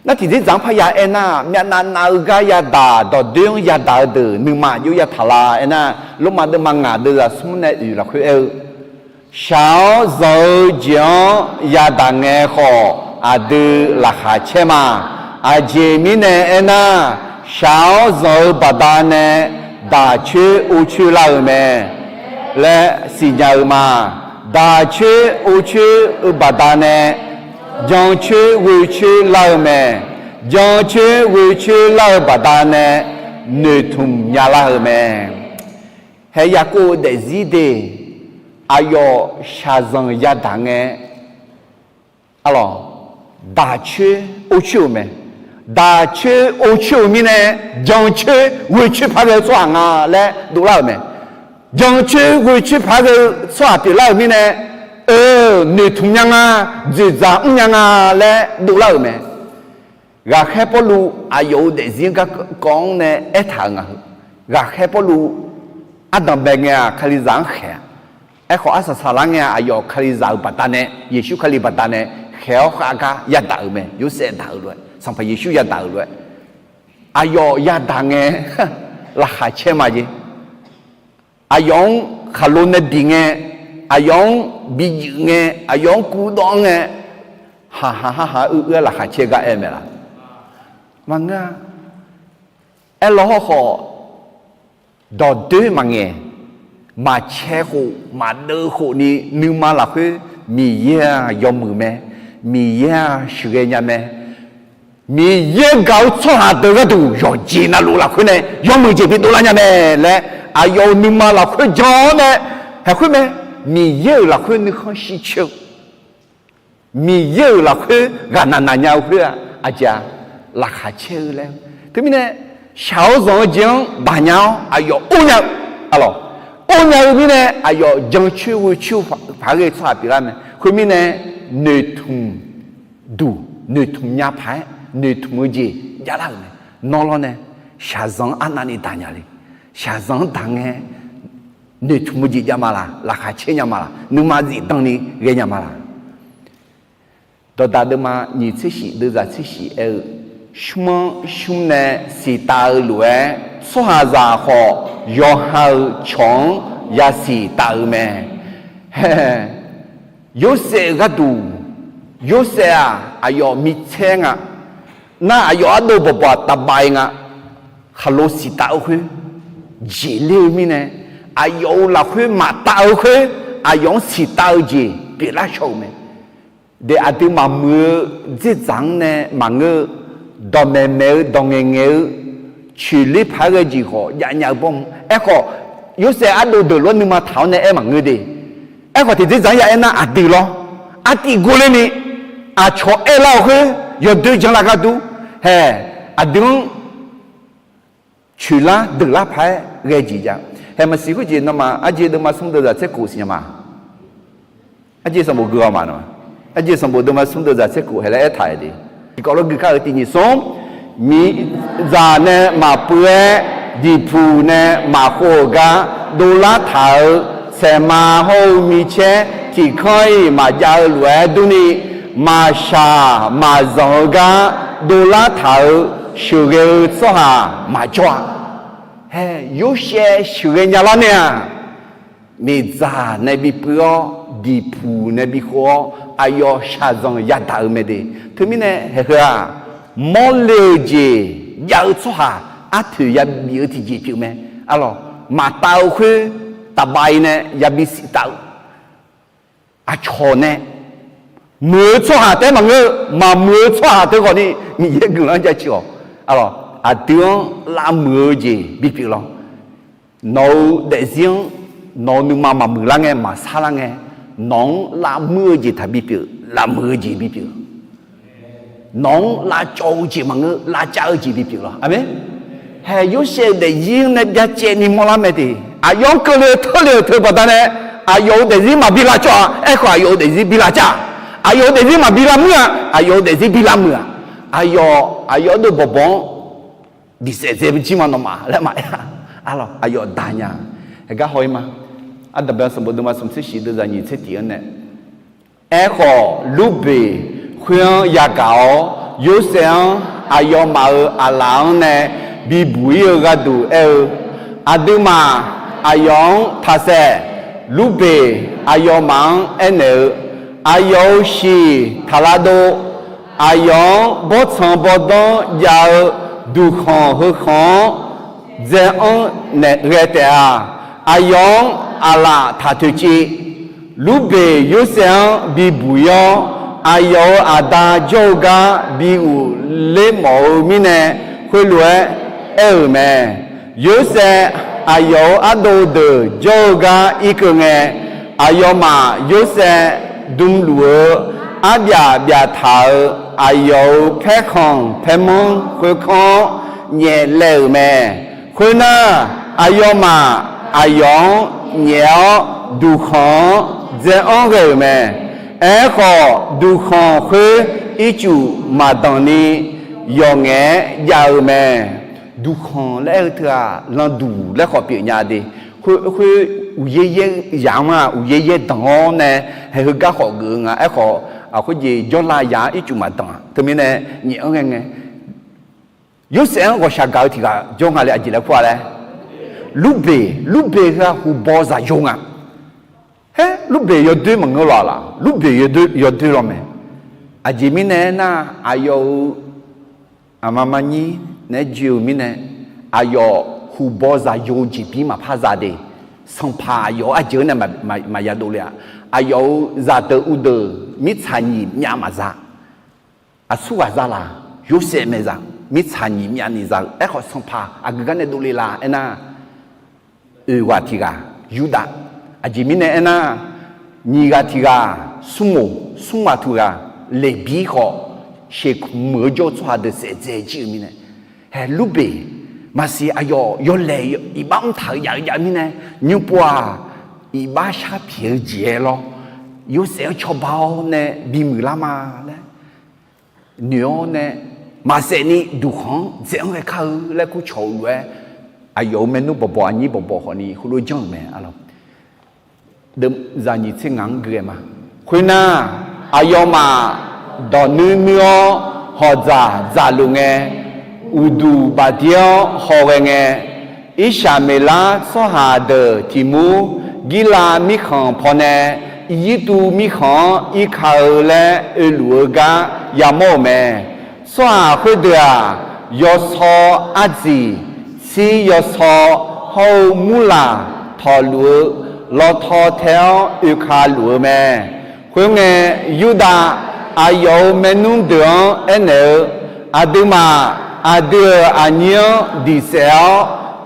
Nar tiqdzerdzaq-anr parya aer nar, myavnav nav-eu gar yadaq, dawqdoer-anr yadaq-eu deuq nuima aqjox yataq la aer nar, Lormav deuvma ngaq deuvzaq smr nae oeq lafkhoer aer-eu, shaq-awr zanq-eu jeq-anr yadaq ngae khawf, aqdui laqkhaq caer ma. Aqjeq mirnae aernar, shaq-awr zanq-eu baqdanae daq coer or coer lar-eu mae laer siqnya-eu ma. Daq coer or coer-eu baqdanae jan coer ghoe coer lar-eu mae. Jan coer ghoe coer lar-eu baqdanae noeqtmq nya lar-eu mae. Hae, Yaqkov-euq daefzir de, aqyawf shaqzanq yadaq ngae, arlawq, daq coer or coer-euq mae. Daq coer or coer-euq mirnae, jan coer ghoe coer par ghae-eu tsawrhaq nga laer dovlar-euq mae. Jan coer ghoe coer par ghae-eu tsawrhaq pyeuflar-euq mirnae, eu, noeqtmq nya nga, dzoeqdzaq mr nya nga laer dovlar-euq mae. Ghaqkhaer Pawrluv aqyawf-euq daefzir-anr garkawv-anr nae aertaq-euq nga heu. Ghaqkhaer Pawrluv ardanq bae ngae-aq, Kalizaq-anr khaeq-a. Aerkhawf, arsaq saqlar ngae-aq, aqyawf Kalizaq-euq baqdanae, Yeqsur Kali baqdanae khaeq-awr khav gar yadaq-euq mae. Yorsaev daq-euq lof-aer, Sanqpaq Yeqsur yadaq-euq lof-aer, aqyawf yadaq ngae laqkhaq caer ma jeq. Aqyawf-anr khaqlo nae bif ngae, aqyawf-anr bi juif ngae, aqyawf-anr kurdawv-anr ngae, haqhaq haqhaq uir uir-aer laqkhaq caer gar aer mae laq? Maqngeur-a. Aerlawr hawrkhawf, dawqdoer maqngaeq, maqcae khof maqdeuv khofni nuima lafkhoer Miqyaer-aq yawmuiq mae, Miqyaer-aq sheuqghae nya mae, Miqyaer gaq-eu tsawrhaq deuq gharduq yawqjeq navluf lafkhoer nae yawmuiq jeq bidov lar nya mae laer aqyawf-euq nuima lafkhoer jan-awr nae, haeq khoer mae, Miqyaer-euq lafkhoer nuikhanr shir coer-eu, Miqyaer-euq lafkhoer ghaqnaq naq nya-eu khoer-aq, aqjeq-aq, laqkhaq caer-eu laer. Teumirnae, shaq-awr zanq-eu jeq-anr baqnya-awr aqyawf or nya-eu, aqlawq, or nya-eu mirnae aqyawf jancoer ghoecoer paq-aer ghae tsawrhaq pyeuflar mae. Khoermirnae, noeqtmq duq, noeqtmq nya paq-aer noeqtmq-eu jeq javlar-euq mae. Nawr lawr nae shaqzanq-anr arnavni daq nya le. Shaqzanq-anr daq ngae, noeqtmq-eu jeq jav ma laq, laqkhaq caer nya ma laq, nuima zifdan ni ghae nya ma laq. Dawqdaq deuvma nyiq tser shif deuvzaq tser shif aer-eu, shmr-anr shmr nae siqtav-eu lof-aer, tsawrhaqzaq khawf yawqha-euq cawq-anr yasiq taf-eu mae. Hae, Yorsaev-euq gharduq, Yorsaev-aq aqyawf micaer nga. Nar aqyawf ardov bawqbawq tafbav-i nga. Khaqlo siqtav-eu khoer jeq ler-eu mirnae, aqyawf-euq lafkhoer maqtav-eu khoer, aqyawf-anr siqtav-eu jeq pyeuflar shaw-euq mae. Daef aqdui maqmuiq-eu dzerdzaq-anr nae maqngeur-eu, dawqmaeq maeq-eu dawqngaeq ngaeq-eu coeqler paq-aer ghae jeq khawf javnya-eu bawrm. Aerkhawf, Yorsaev ardov deuq lof-aer nuima taq-awr nae aer maqngeur de. Aerkhawf tiqdzerdzaq-anr ya aer nar aqdui lawr, artiv gor lerni aqcawq aerlar-eu khoer yawdoer janlar ghardur, hae, aqdui-anr coeqlar deuqlar paq-aer ghae jeq jav. Hae, maqsiq khoerjeq nawmaf Arjeq deuvma smr deuvzaq tser kof siqnya ma. Arjeq sanqbof gui-awr ma nawmaf. Arjeq sanqbof deuvma smr deuvzaq tser kof hae laer aertaq-euq de. Tiqkawv lof gui kar-euq tiq nyiq smr, miqzaq nae maqpuiv-aer, diqpuq nae maqkhov-euq gar dovlar taq-euq saeqma hawr-eu micaer tiqkanr-iq maqjav-eu lof-aer durni, maqshaq maqzanq-eu gar dovlar taq-euq sheuqghae-eu tsawrhaq maqjawr-a. Hae, Yorsaev sheuqghae nyalar nae-aq, miqdzaq nae bipuiv-awr, diqpuq nae bikhov-awr, aqyawf shaqzanq yadaq-eu mae de. Teumirnae haeq heu-aq, mawrle-eu jeq jav-eu tsawrhaq arpoeq yabif-eu tiqjeq pyeuf mae. Aqlawq, maqtav-eu khoer tafbav-i nae yabi siqtav-eu aqcawq nae, muiq-eu tsawrhaq taef-aer maqngeur-eu, maqmuiq-eu tsawrhaq teu khawfni Miqyaer guiqlanq-anr jaceuq-awq. Aqlawq, aqdui-anr lavmuiq-eu jeq bipyeuf lawr. Nawq-euq daefzir-anr nawq-euq nuima maqmuiqlar ngae, maqsarlar ngae, nawq-anr lavmuir-eu jeq taqbi pyeuf, lavmuiq-eu jeq bipyeuf. Nawq-anr lavcawv-eu jeq maqngeur, lavcav-eu jeq bipyeuf lawr. Aqmeq. Hae, Yorsaev-euq daefzir-anr nae byacaevni mawrlar mae de. Aqyawf-anr keuvle-eu teurle-euq teu baqdanae, aqyawf-euq daefzir maqbi lavcawv-a. Aerkhawf, aqyawf-euq daefzir bi lavcav-a. Aqyawf-euq daefzir maqbi lavmuir-a. Aqyawf-euq daefzir bi lavmuiq-a. Aqyawf, aqyawf ardov bawqbawq-anr diqsaef dzae jir ma nawmaf laer maqaer-a. Aqlawq, aqyawf daq nya. Haeq gar haw-ir ma. Ardanqbae sanqbof deuvma smq tser shif deuvzaq nyiq tser tiq-anr nae, aerkhawf, Lurbeq khoer-anr yagaq-awr, Yorsaev-anr aqyawfmaf-euq aqlaf-anr nae bibuq-ir-eu gharduq aer-eu, Aqduimaf aqyawf-anr taqsaef. Lurbeq aqyawfmaf-anr aernaeq-eu, Aqyawf-euq shiq taq lavdov. Aqyawf-anr bawrtsanq bawrdanr jav-eu duqkhanq heukhanq-anr dzae-anr ghae taef-a. Aqyawf-anr aqlaf taq toeqciv. Lurbeq Yorsaev-anr bibuq-ir-awr, aqyawf-euq aqda jawr-eu gar bi ghofler mawf-eu mirnae, khoerlof-aer aer-euq mae. Yorsaev aqyawf-euq ardov deuq jawr-eu gar irkeuv ngae, aqyawfmaf Yorsaev dmluf-eu arbyaf byaf taq-euq aqyawf-euq paerkhanq paermanr khoerkanr-anr nyaef laev-euq mae. Khoernar, aqyawfmaf aqyawf-anr nyaef-awr duqkhanq-anr dzae-anr ghae-euq mae. Aerkhawf, duqkhanq khoer ircuf maqdanq ni yawqngaef-aer jav-eu mae. Duqkhanq laer aer-eu teu-aq, landuq laer khawf pyeufnya de. Khoer, khoer uqyaer yaer yamq-anr-aq, uqyaer yaer danq-awr nae, haeq heugar khawf geuf-eu nga. Aerkhawf, aqkhoer jeq jawrlav yamq-anr ircuf maqdanq-a. Teumirnae nyaef-anr ghae ngae, Yorsaev-anr ghawqshaq gaq-eu tiq ghaq jawr nga le, aqjeq laer kur-a laer. Lurbeq, Lurbeq heu-aq huqbaw zaqyo nga. Haer, Lurbeq yawdoer maqngeur lawq laq, Lurbeq yawdoer, yawdoer lawr mae. Aqjeq mirnae aernar, aqyawf-euq aqma manyir naeq-aer joe-euq mirnae, aqyawf huqbaw zaqyo-eu jeqbir maqpar za de. Sanqpaq aqyawf-euq arjeuq-anr nae maqya dovle-a. Aqyawf-euq zaqdeuq uvdeuq mirtsaq nyiq myav maqza. Aqsurghaq za laq, Yorsaev mae za. Mirtsaq nyiq myav ni za-eu. Aerkhawf, sanqpaq aqgeu gar nae dovle la aernar, oeq ghaq tiq ghaq Yurdav. Aqjeq mirnae aernar, nyiq ghaq tiq ghaq smrmoq, smr ghaq tiq ghaq Leqbir khawf, sheuqmuiq-eu jawr-eu tsawrhaq deuq saef dzae jir-eu mirnae, haeq Lurbeq maqsiq aqyawf yawlaeq iqbax mr taq-euq jav-eu jav-eu mirnae, nymrpov-aq, iqbax sharpyaeq-eu jeq-aer lawr, Yorsaev-anr cawba-awr nae bimuiq lar ma laer noeq-awr nae, maqsaef ni duqkhanq-anr dzaeq-anr ghae kar-eu laer kur cawq-eu lof-aer, aqyawf-euq maernmr bawqbawq aqnyir bawqbawq khawfni heulof janr-euq mae. Zaq nyiq tser ngaq-anr gui-aer ma. Khoernar, aqyawfmaf dawq nuir nuir-awr hawq dzaq dzaqluf ngae, uqduq bafdir-awr hawghae ngae, Irsaqmeqlar tsawrhaq deuq tiq mur Girlav mirkhanq pawnae Irjirtuv mirkhanq-anr irka-eu laer oeluf-eu gar yamawr-euq mae. Tsawrhaq khoerdeuq-aq, yawsaw ardziq, tsir yawsaw hawr-eu murlaq tawqluf-eu lawtaw tae-awr oeka luf-eu mae. Khoerngae, Yurdav aqyawf-euq maernmr deuq-anr aernaeq-eu, Aqduimaf aqdui-euq aqnyir-anr diq saef-awr,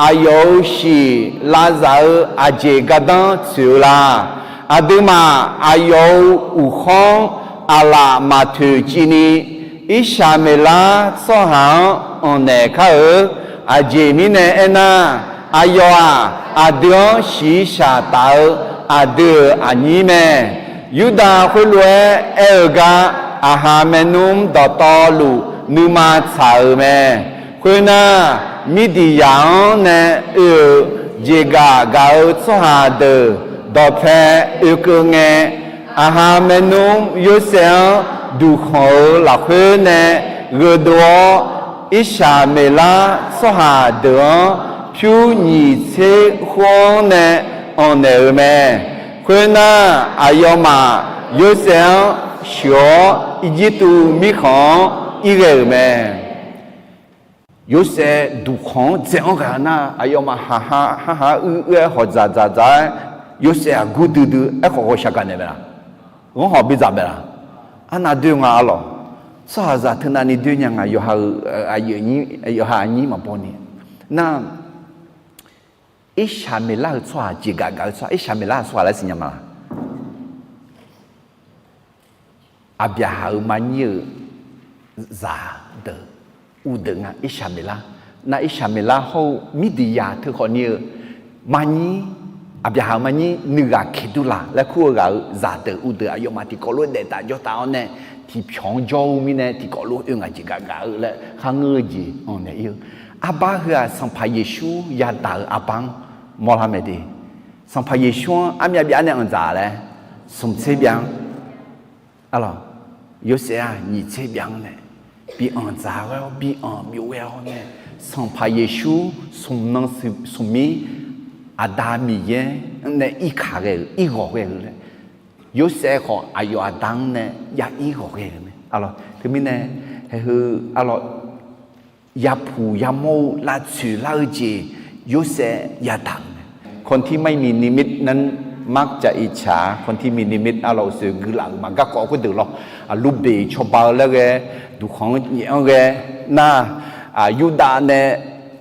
aqyawf-euq shiq lavzaq-eu aqjeq gardanr tsoeq-eu la? Aqduimaf aqyawf-euq uqkhawr-anr aqlaf maqtoeq civni, Irsaqmeqlar tsawrhaq-anr anqnaeq kar-eu. Aqjeq mirnae aernar, aqyawf-aq, aqdui-anr shiqshaq taf-eu aqdui-euq aqnyir mae. Yurdav khoerlof-aer aer-eu gar, aqha maernmr dawqtawvluf nuima tsaq-euq mae. Khoernar, Mirdiqyaq-anr nae oe-euq jeqgaf gaq-eu tsawrhaq deuq dawqpae oekeuv ngae, aqha maernmr Yorsaev-anr duqkhanq-euq lafkhoer nae gheudov-awr, Irsaqmeqlar tsawrhaq deuq-anr pyur nyiq tser khoer-anr nae anqnaeq-euq mae. Khoernar, aqyawfmaf Yorsaev-anr sheuq-awr, Irjirtuv mirkhanq-anr irghae-euq mae. Yorsaev duqkhanq-anr dzaeq-anr ghaq nar, aqyawfmaf haqha haqha uir uir-aer hawq dzaq dzaq dzaq-aer, Yorsaev aqgur duidui aerkhawf ghawqshaq gaqnaeq mae laq? Ghanr hawq bidzaq mae laq? Arnav doer nga arlawq. Tsawrhaqzaq teunav ni doer nya nga, yawqha-euq aqyuif aqnyir, yawqha aqnyir maqbaw ni. Nar, Irsaqmeqlar-euq tsawrhaq jeqgaf gaq-eu tsawrhaq, Irsaqmeqlar-euq tsawrhaq laer siqnya ma laq? Aqbyaqhaq-euq marnyir-euq zaqdeuq uvdeuq nga Irsaqmeqlar. Nar Irsaqmeqlar hawr-eu Mirdiqyaq teukhawf ni-eu marnyir, Aqbyaqhaq-euq marnyir nuighaq Keqdurlaq laer kur-eu ghaq-euq zaqdeuq uvdeuq aqyawfmaf tiqkawv lof-aer daef taf jawr taf-awr nae, tiqpyawq-anr jawr-eu mirnae tiqkawv lof oe ngaq jeqgaf gaq-eu laer kharngeur-eu jeq anqnaeq ir-eu. Arbar heu-aq, Sanqpaq Yeqsur yadaq-eu arbar-anr mawrlar mae de. Sanqpaq Yeqsur-anr armyav byav nae anqdzaq laer, smq tser byav-anr arlawq, Yorsaev-aq nyiq tser byav-anr nae bi anqdzaq ghae-awr, bi anq byov ghae-awr nae, Sanqpaq Yeqsur smq nan smq mir, Aqda Miqyaer-anr nae irkaq ghae-euq, irghawq ghae-euq laer, Yorsaev khawf aqyawf aqda-anr nae ya irghawq ghae-euq mae. Arlawq, teumirnae, haeq heu, arlawq, yapuq yamawr-eu lavtsoeq lar-eu jeq Yorsaev yadaq-euq mae. คนที่ไม่มีนิมิตนั้นมักจะอิจฉา คนที่มีนิมิต arlawq, uqsoeq guilaf-euq ma garkawv khoerdeuq lawr, Lurbeq cawba-eu laer ghae, duqkhanq-anr nyaef-anr ghae, nar, Yurdav nae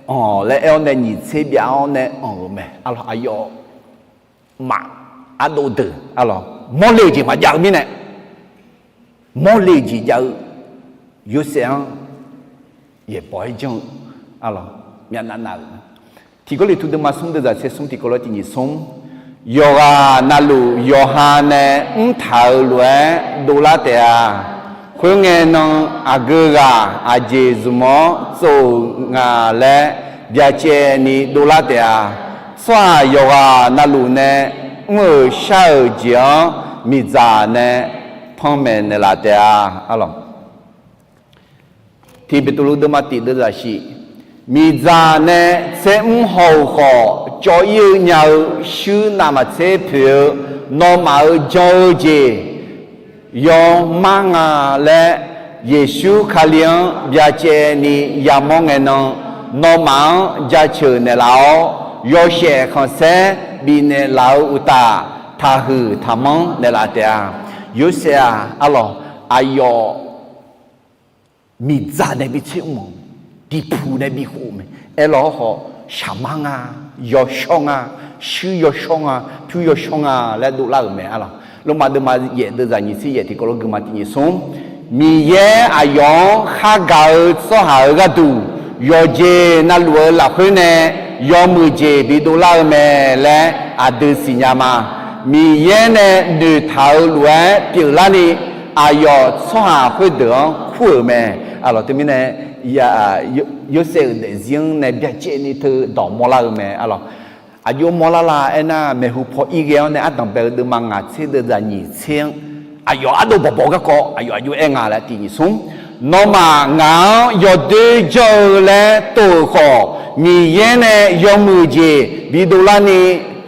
anq laer aer-awr nae nyiq tser byav-awr nae anq-euq mae. Arlawq, aqyawf maf ardov deuq arlawq, mawrle-eu jeq maqjav-eu mirnae, mawrle-eu jeq jav-eu Yorsaev-anr yaeqbawq-aer janr-eu arlawq, myavnav nav-euq. Tiq Gawrliqtu deuvma smr deuvzaq tser smr tiqkawv lof-aer tiq nyiq smr, yawqghaq navluf yawqha nae mrtaq-euq lof-aer dovlar taef-a. Khoerngae nan aqgeu ghaq aqjeq zmq-awr tsov-euq nga laer byacaevni dovlar taef-a. Tsawrhaq yawqghaq navluf nae mr-euq shar-euq jeq-anr miqdzaq nae panmaeq naeqlaf taef-a. Arlawq, Tiq Beqtuvluv deuvma tiq deuvzaq shiq, miqdzaq nae tser mr haw-euq khawf cawv ir-eu nya-eu shuir navmaqtser poeq-eu nawmaf-euq jan-eu jeq yawmar nga laer, Yeqsur Kali-anr byacaevni yamawr ngae nan, nawmaf-anr jaceuq naeqlaf-awr, yawshaef khanqsaer bifnaeq laf-eu uqtaf, taqhuiq taqmanr naeqlaf taef-a. Yorsaev-aq, arlawq, aqyawf miqdzaq nae bi tser mr-euq, tiqpuq nae bi khof-eu mae. Aerlawr khawf, shaqmar nga, yawshawr nga, shuir yawshawr nga, pyur yawshawr nga laer dovlar-euq mae, arlawq. Lormav deuvma yaef deuvzaq nyiq tser yaef tiqkawv lof guima tiq nyiq smr, Miqyaer aqyawf-anr khargaq-eu tsawrhaq-euq gharduq, yawqjeq navluf-eu lafkhoer nae yawmuiq jeq bidovlar-eu mae laer aqdui siqnya ma. Miqyaer nae noeqtaq-euq lof-aer pyeuflarni, aqyawf tsawrhaq khoerdeuq-anr kur-euq mae. Arlawq, teumirnae Yorsaev-euq daefzir-anr nae byacaevni teu dawq mawrlar-eu mae, arlawq. Aqjox mawrlar la aernar, maeqhu paw ir ghae-awr nae ardanq bae-eu deuvma ngaq tser deuvzaq nyiq tser-anr aqyawf ardov bawqbawq garkawv aqyawf aqjox aer nga laer tiq nyiq smr, Nawmaf ngaq-anr yawdoer janr-eu laer tov-euq khawf, Miqyaer nae yawmuiq jeq bidovlarni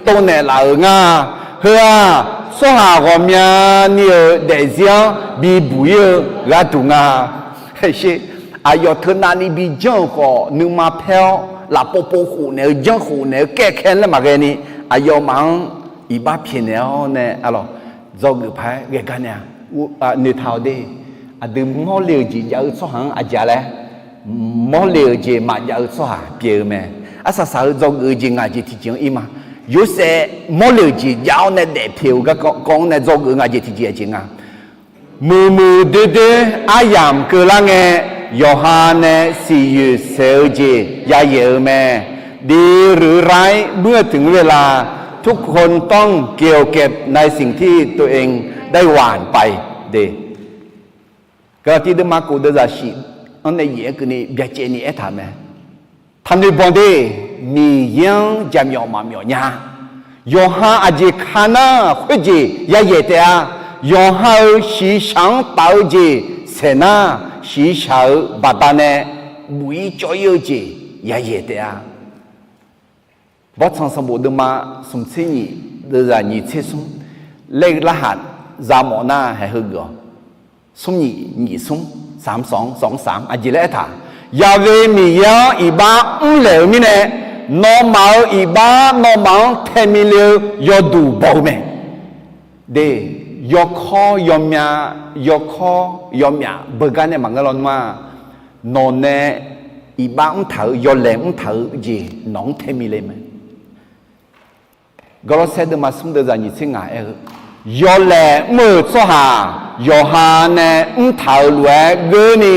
tov naeqlaf-euq nga. Heu-aq, tsawrhaq ghawqmyani-euq daefzir-anr bibuq ir-eu gharduq nga. Sher, aqyawf teunavni bi janr-euq khawf, nuima paer-awr lafpov pov khof naeq-eu janr khof naeq-eu kaer kaer laer maqghae ni, aqyawfmaf-anr iqbax pyaeqnaeq-awr nae, arlawq, dzawgeuf paq-aer ghae gar nae-a, noeqtaq-awq de. Aqdui mawrle-euq jeq jav-eu tsawrhaq-anr aqjeq-a laer, mawrle-euq jeq maqjav-eu tsawrhaq pyeuf-eu mae. Arsaq saq-eu dzawgeuf-eu jeq ngaq jeq tiqjeq-anr ir ma. Yorsaev mawrle-euq jeq jav-awr nae daef pyaeq-euq garkawv-anr nae dzawgeuf-eu ngaq jeq tiqjeq aqjeq nga. Muiqmuiq doerdoer aryamq keuvlar ngae, yawqha nae siqyoeq saeq-eu jeq yayaeq-eu mae. ดีหรือร้าย เมื่อถึงเวลา ทุกคนต้องเกี่ยวเก็บในสิ่งที่ตัวเองได้หว่านไป de. Gaqlaqtiv deuvma kof deuvzaq shif-anr nae yaef-aer keuvni byacaevni aertaq mae. Taqnoeq banq de. Miqyaer-anr jaqmyawf maqmyawf nya. Yawqha aqjeq ka nar khoerjeq yayaeq taef-a. Yawqha-euq shiqshaq-anr taf-eu jeq saeq nar, shiqshaq-euq baqdanae buq-ir cawv-ir-eu jeq yayaeq taef-a. Bawrtsanq sanqbof deuvma smq tser nyiq deuvzaq nyiq tser smr, laer larhaq za mawf nar haeq heugeuf-awq. Smr nyiq nyiq smr, saq-anr sawq-anr sawq-anr saq-anr aqjeq laer aertaq, Yaqve Miqyaer-anr iqbax mrlaeq-euq mirnae, nawmaf-euq iqbax nawmaf-anr tae mile-eu yawduq baw-eu mae. De, yawkawr yawmyav, yawkawr yawmyaf beugar nae maqngeur lawnmr-a. Nawq nae iqbax mrtaq-eu, yawlaeq mrtaq-eu jeq nawq-anr tae mile mae. Gawrlawrsaer deuvma smr deuvzaq nyiq tser ngaq aer-eu, yawlaeq mr-euq tsawrhaq yawqha nae mrtaq-euq lof-aer geurni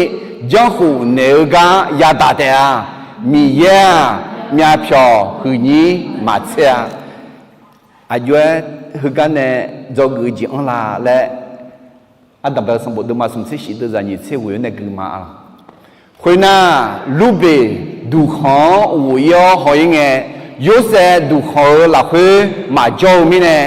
janrkhof naeq-eu gar yadaq taef-a. Miqyaer-aq, myavpyawq huiqnyir maqtser-a. Aqjox-aer heugar nae dzawgeuf-eu jeq anrla laer, Ardanqbae-eu sanqbof deuvma smq tser shif deuvzaq nyiq tser ghoeq-awr nae gui ma-a. Khoernar, Lurbeq duqkhanq-anr ghof-ir-awr haw-ir ngae, Yorsaev duqkhanq-euq lafkhoer maqjawr-eu mirnae,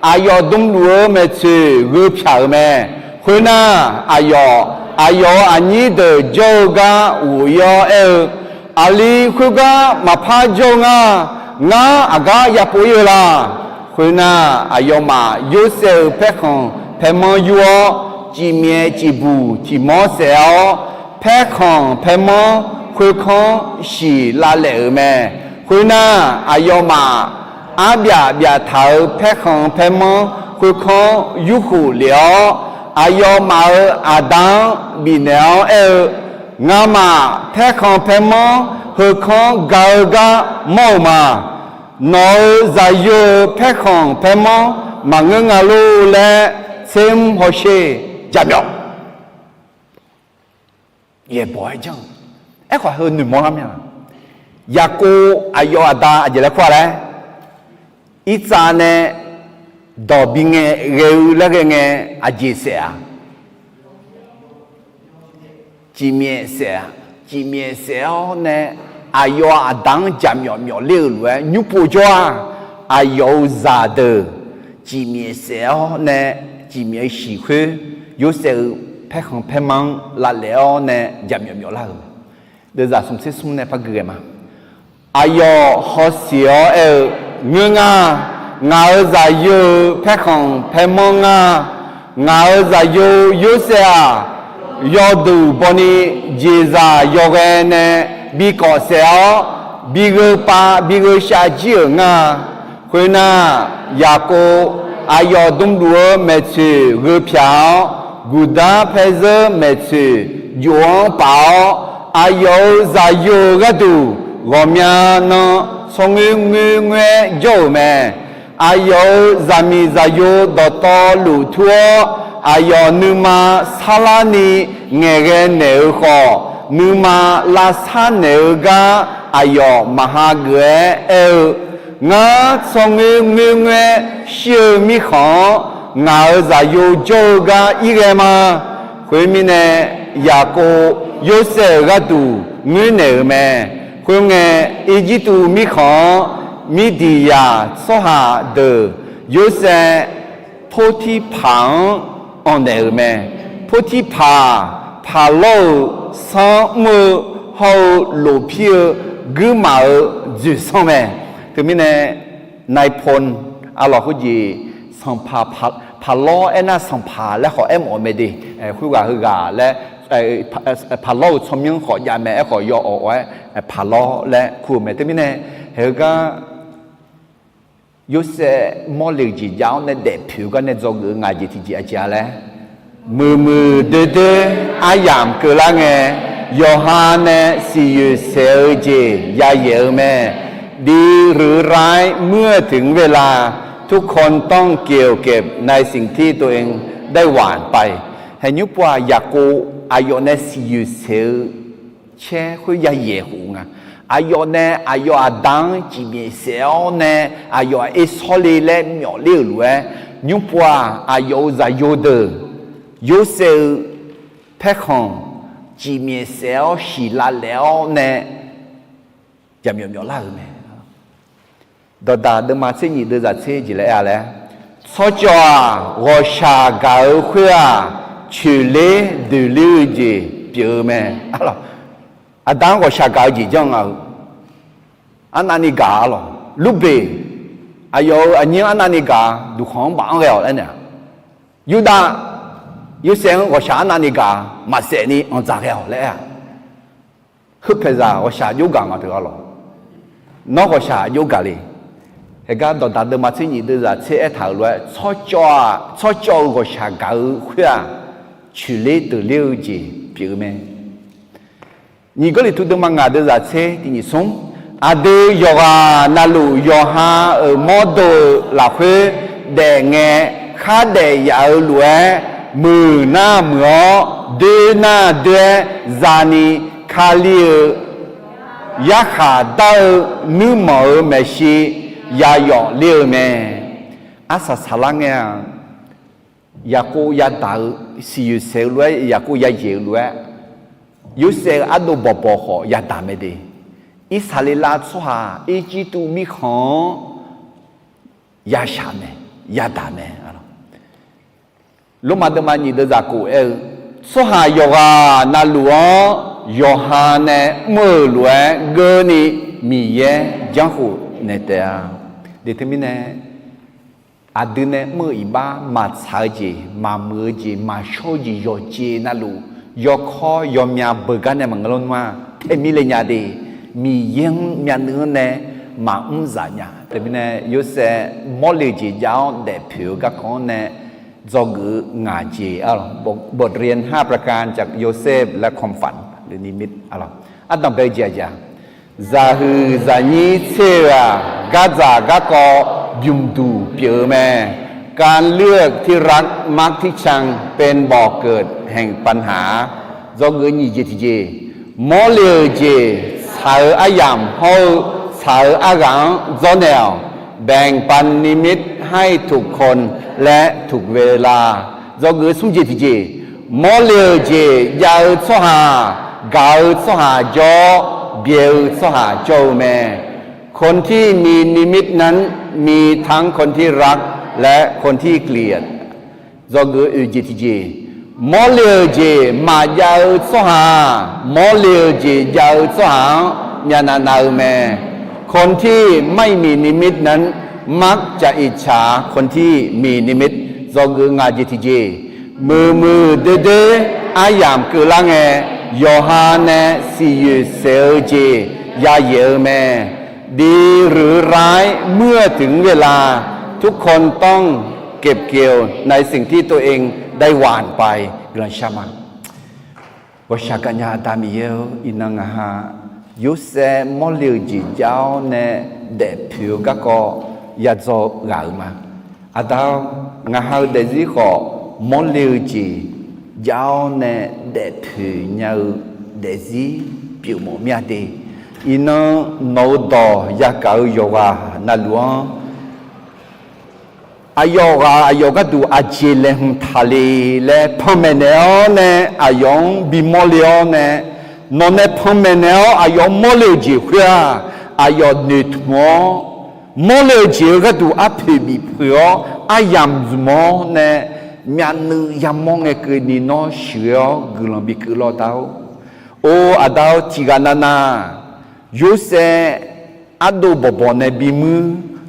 aqyawf dmluf-eu maeqtsoeq gheu pyaq-euq mae. Khoernar, aqyawf, aqyawf-euq aqnyir deuq jawr-eu gar ghof-ir-awr aer-eu, Aqli khoergar maqpar jawr-eu nga. Ngar aqgar yapov ir-eu la? Khoernar, aqyawfmaf Yorsaev-euq paerkhanq paermanr yur-awr, cifmyaef cifbuq tiq mawr saef-awr, paerkhanq paermanr khoerkanr shiq lavlaef-euq mae. Khoernar, aqyawfmaf arbyaf byaf taq-euq paerkhanq paermanr khoerkanr yurkhof lef-awr, aqyawfmaf-euq aqda-anr bifnaeq-awr aer-eu, Ngamaf paerkhanq paermanr heukanr ga-eu gar mawr-euq ma. Nawq-euq zaqyo-euq paerkhanq paermanr maqngeur nga lor laer tsermr hawsher. Jaqmyawf yaeqbawq-aer janr-eu. Aerkhawf heu noeqmawr lar mya. Yaqkov aqyawf aqda aqjeq laer kur-a laer, Irtsav nae dawq bi ngae ghae-eu laer ghae ngae, aqjeq saef-a? Cifmyaef saef-a? Cifmyaef saef-awr nae aqyawf aqda-anr jaqmyawf myawf ler-euq lof-aer nymr pov jawr-a. Aqyawf-euq zaqdeuq cifmyaef saef-awr nae, cifmyaef-eu shiq khoer Yorsaev-euq paerkhanq paermanr-anr lavlaef-awr nae jaqmyawf myawf lar-euq. Deuvzaq smq tser smr nae par gui ghae ma. Aqyawf hawsiq-awr aer-eu, Ngeur nga. Ngaq-euq zaqyo-euq paerkhanq paermanr nga. Ngaq-euq zaqyo Yorsaev-aq, yawduq bawni jeqzaq yawghae nae bi kawf saef-awr, bi gheu pav bi gheu shav jir-euq nga. Khoernar, Yaqkov aqyawf dmduf-eu maeqtsoeq gheu pyaq-awr, guqdar paerzeur maeqtsoeq jov-anr paf-awr, aqyawf-euq zaqyo-eu gharduq ghawqmya nan tsawrngoer ngoer ngoer-aer jawr-euq mae. Aqyawf-euq zaqmiq zaqyo dawqtawvluf tur-awr, aqyawf nuima sarlarni ngaeqghae naeq-eu khawf, nuima lavsar naeq-eu gar aqyawf maqha geuf-aer aer-eu, Ngar tsawrngoer ngoer ngoer-aer shir-eu mirkhanq-anr ngaq-euq zaqyo jawr-eu gar irghae ma. Khoermirnae, Yaqkov Yorsaev-euq gharduq ngoernaeq-euq mae. Khoerngae, Irjirtuv mirkhanq-anr Mirdiqyaq tsawrhaq deuq Yorsaev Portirpaq-anr anqnaeq-euq mae. Portirpaq, paqlawr-euq sanr mr-eu hawr-eu lofpir-eu guirmaf-euq dzoeqsanr mae. Teumirnae, naipon, aqlawq khoerjeq sanqpaq, paqlawr aernar sanqpaq laer khawf aermawf-eu mae de. Khoerghaq heughaq laer, paqlawr-euq tsawrmyanr khawf jav mae aerkhawf yawawq-aer paqlawr laer kur-eu mae. Teumirnae, haeq-eu gar Yorsaev mawrle-euq jeq jav-awr nae daefpoeq-eu gar nae dzawgeuf-eu ngaq jeq tiqjeq aqjeq-a laer, muiqmuiq doerdoer aryamq keuvlar ngae, yawqha nae siqyoeq saeq-eu jeq yayaeq-eu mae. ดีหรือร้ายเมื่อถึงเวลา ทุกคนต้องเกี่ยวเก็บในสิ่งที่ตัวเองได้หว่านไป Haeq nymr pov-aq, Yaqkov aqyawf nae siqyoeq saeq-eu caer khoer yayaeq khof nga. Aqyawf nae aqyawf aqda-anr cifmyaef saef-awr nae, aqyawf-aq ersawr le laer myawf ler-euq lof-aer, nymr pov-aq, aqyawf-euq zaqyo deuq Yorsaev-eu paerkhanq cifmyaef saef-awr siqlav laef-awr nae jaqmyawf myawf lar-euq mae. Dawqdaq deuvma tser nyif deuvzaq tser jeq laer aer-a laer, tsawrcawv-aq, ghawqshaq gaq-eu khoer-aq, coeqler doeqler-eu jeq pyeuf-eu mae. Aqda-anr ghawqshaq gaq-eu jeq janr nga-eu. Arnavni gaq-a lawq. Lurbeq, aqyawf-euq aqnyir-anr arnavni gaq-a, duqkhanq-anr baf-anr ghae-awq laer nae-aq, Yurdav, Yorsaev-anr ghawqshaq arnavni gaq-a, maqsaef ni anqdzaq ghae-awq laer aer-a. Heu paeqzaq ghawqshaq jov gaq nga teu-a lawq. Nawr ghawqshaq jov gaq le. Haeq gar Dawqdaq deuvma tser nyif deuvzaq tser aertaq-euq lof-aer, tsawrcawv-aq, tsawrcawv-eu ghawqshaq gaq-eu khoer-aq, coeqler doeqler-eu jeq pyeuf-eu mae. Nyiq Gawrliqtu deuvma ngaq deuvzaq tser tiq nyif smr, aqdui yawqghaq navluf yawqha-euq mawrdo-euq lafkhoer daefngae khardaef yaf-eu lof-aer, muiq nar muiq-awr, doer nar doer-aer zani Kali-euq yarkhaq dar-eu nuirmanq-euq maeqshi yayawf ler-eu mae. Arsaq saqlar ngae-aq, Yaqkov yadaq-eu siqyoeq saeq-eu lof-aer, Yaqkov yayaeq-eu lof-aer, Yorsaev-euq ardov bawqbawq khawf yadaq mae de. Irsaqleqlav tsawrhaq Irjirtuv mirkhanq-anr yashaq mae, yadaq mae. Lormav deuvma nyiq deuvzaq kof aer-eu, tsawrhaq yawqghaq navluf-anr yawqha nae mr-euq lof-aer geurni Miqyaer janrkhof naeq taef-a. Teumirnae, aqdui nae mr-eu iqbax maqtsaq-eu jeq, maqmuiq-eu jeq, maqshawr-eu jeq yawqjeq navluf, yawkawr yawmya beugar nae maqngeur lar nmr-a. Taemirle nya de, Miqyaer-anr myavnuiv-anr nae maqmr zaf nya. Teumirnae Yorsaev mawrle-eu jeq jav-awr daefpoeq-eu garkawv-anr nae dzawgeuf-eu ngaq jeq-a lawq. บทเรียนห้าประการจากโยเซฟและความฝันหรือนิมิต Ardanq bae-eu jeq-aq, zaqhuiq zaqnyir tser-eu-aq, gardzaq garkawv bymqduq pyeuf-eu mae. การเลือกที่รักมักที่ชังเป็นบ่อเกิดแห่งปัญหา Dzawgeuf nyiq jeq tiqjeq, mawrle-eu jeq tsaq-eu aryamq hawr-eu tsaq-eu arghaq-anr dzawrnaeq-awq. แบ่งปันนิมิตให้ถูกคนและถูกเวลา Dzawgeuf smr jeq tiqjeq, mawrle-eu jeq jav-eu tsawrhaq, gaq-eu tsawrhaq jawr-awr, byaeq-eu tsawrhaq jawr-eu mae. คนที่มีนิมิตนั้นมีทั้งคนที่รักและคนที่เกลียด Dzawgeuf oeq jeq tiqjeq, mawrle-eu jeq maqjav-eu tsawrhaq, mawrle-eu jeq jav-eu tsawrhaq-anr myavnav nav-eu mae. คนที่ไม่มีนิมิตนั้นมักจะอิจฉาคนที่มีนิมิต Dzawgeuf ngaq jeq tiqjeq, muiqmuiq doerdoer aryamq keuvlar ngae, yawqha nae siqyoeq saeq-eu jeq yayaeq-eu mae. ดีหรือร้าย เมื่อถึงเวลา ทุกคนต้องเก็บเกี่ยวในสิ่งที่ตัวเองได้หว่านไป Guiqlanq shar ma. Ghawqshaq gaqnya Aqda Miqyaer-eu, iqnan ngaq ha Yorsaev mawrle-eu jeq jav-awr nae daefpoeq-eu garkawv yadzaw ghaq-euq ma. Aqda-or, ngaq ha-eu daefzir khawf mawrle-eu jeq jav-awr nae daefpoeq nya-eu daefzir pyeufmawf mir-a de. Iqnan nawq-eu dawq yagaq-eu yawqghaq navluf-anr, aqyawf ghaq aqyawf gharduq aqjeq laeqhmq taqle laer panmaeq naeq-awr nae aqyawf-anr bimawrle-awr nae, nawq nae panmaeq naeq-awr aqyawf-anr mawrle-eu jeq khoer-aq, aqyawf noeqtmq-awr, mawrle-eu jeq-eu gharduq arpoeq bifpoeq-awr aryamq zmq-awr nae myavnuiv yamawr ngae keuvni nawr sheuqghae-awr guiqlanq bikeuv lawr da-or. Or Aqda-or, tiqghaq navnav Yorsaev ardov bawqbawq nae bimuir,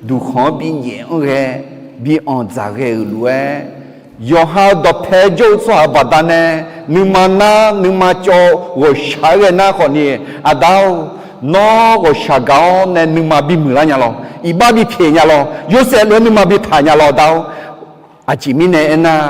duqkhanq-anr binyaef-anr ghae, bi anqdzaq ghae-euq lof-aer, yawqha-eu dawqpae jawr-eu tsawrhaq-euq baqdanae, nuima nar nuima cawv-eu ghawqshaq-aer ghae nar khawfni, Aqda-or, nawr ghawqshaq gaq-awr nae nuima bimuiq lar nya lawr, iqbax bipyaeq nya lawr, Yorsaev lof-aer nuima bitaq nya lawr da-or. Aqjeq mirnae aernar,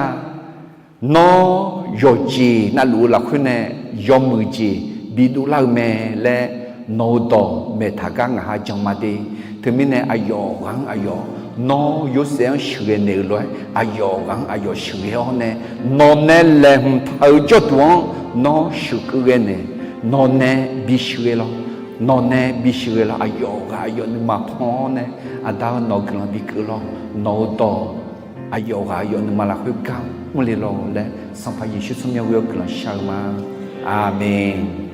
nawr yawqjeq navluf-eu lafkhoer nae yawmuiq jeq bidov lar-eu mae laer nawq-eu dawq maeqtaq gar ngaq ha jan ma de. Teumirnae aqyawf ghaq-anr aqyawf, nawr Yorsaev-anr sheuqghae naeq-euq lof-aer aqyawf ghaq-anr aqyawf sheuqghae-awr nae, nawq nae laeqhmq taq-eu jawrduq-anr nawr sheuqkeuv ghae naeq, nawq nae bisheuqghae lawr, nawq nae bisheuqghae lawr, aqyawf ghaq aqyawf nuima pan-awr nae, Aqda-or, nawq guiqlanq bikeuv lawr, nawq-eu dawq aqyawf ghaq aqyawf nuima lafkhoer gar mrle lawr laer Sanqpaq Yeqsur tsawrmyanr ghoe-awr guiqlanq shar-eu ma. Aqmeq.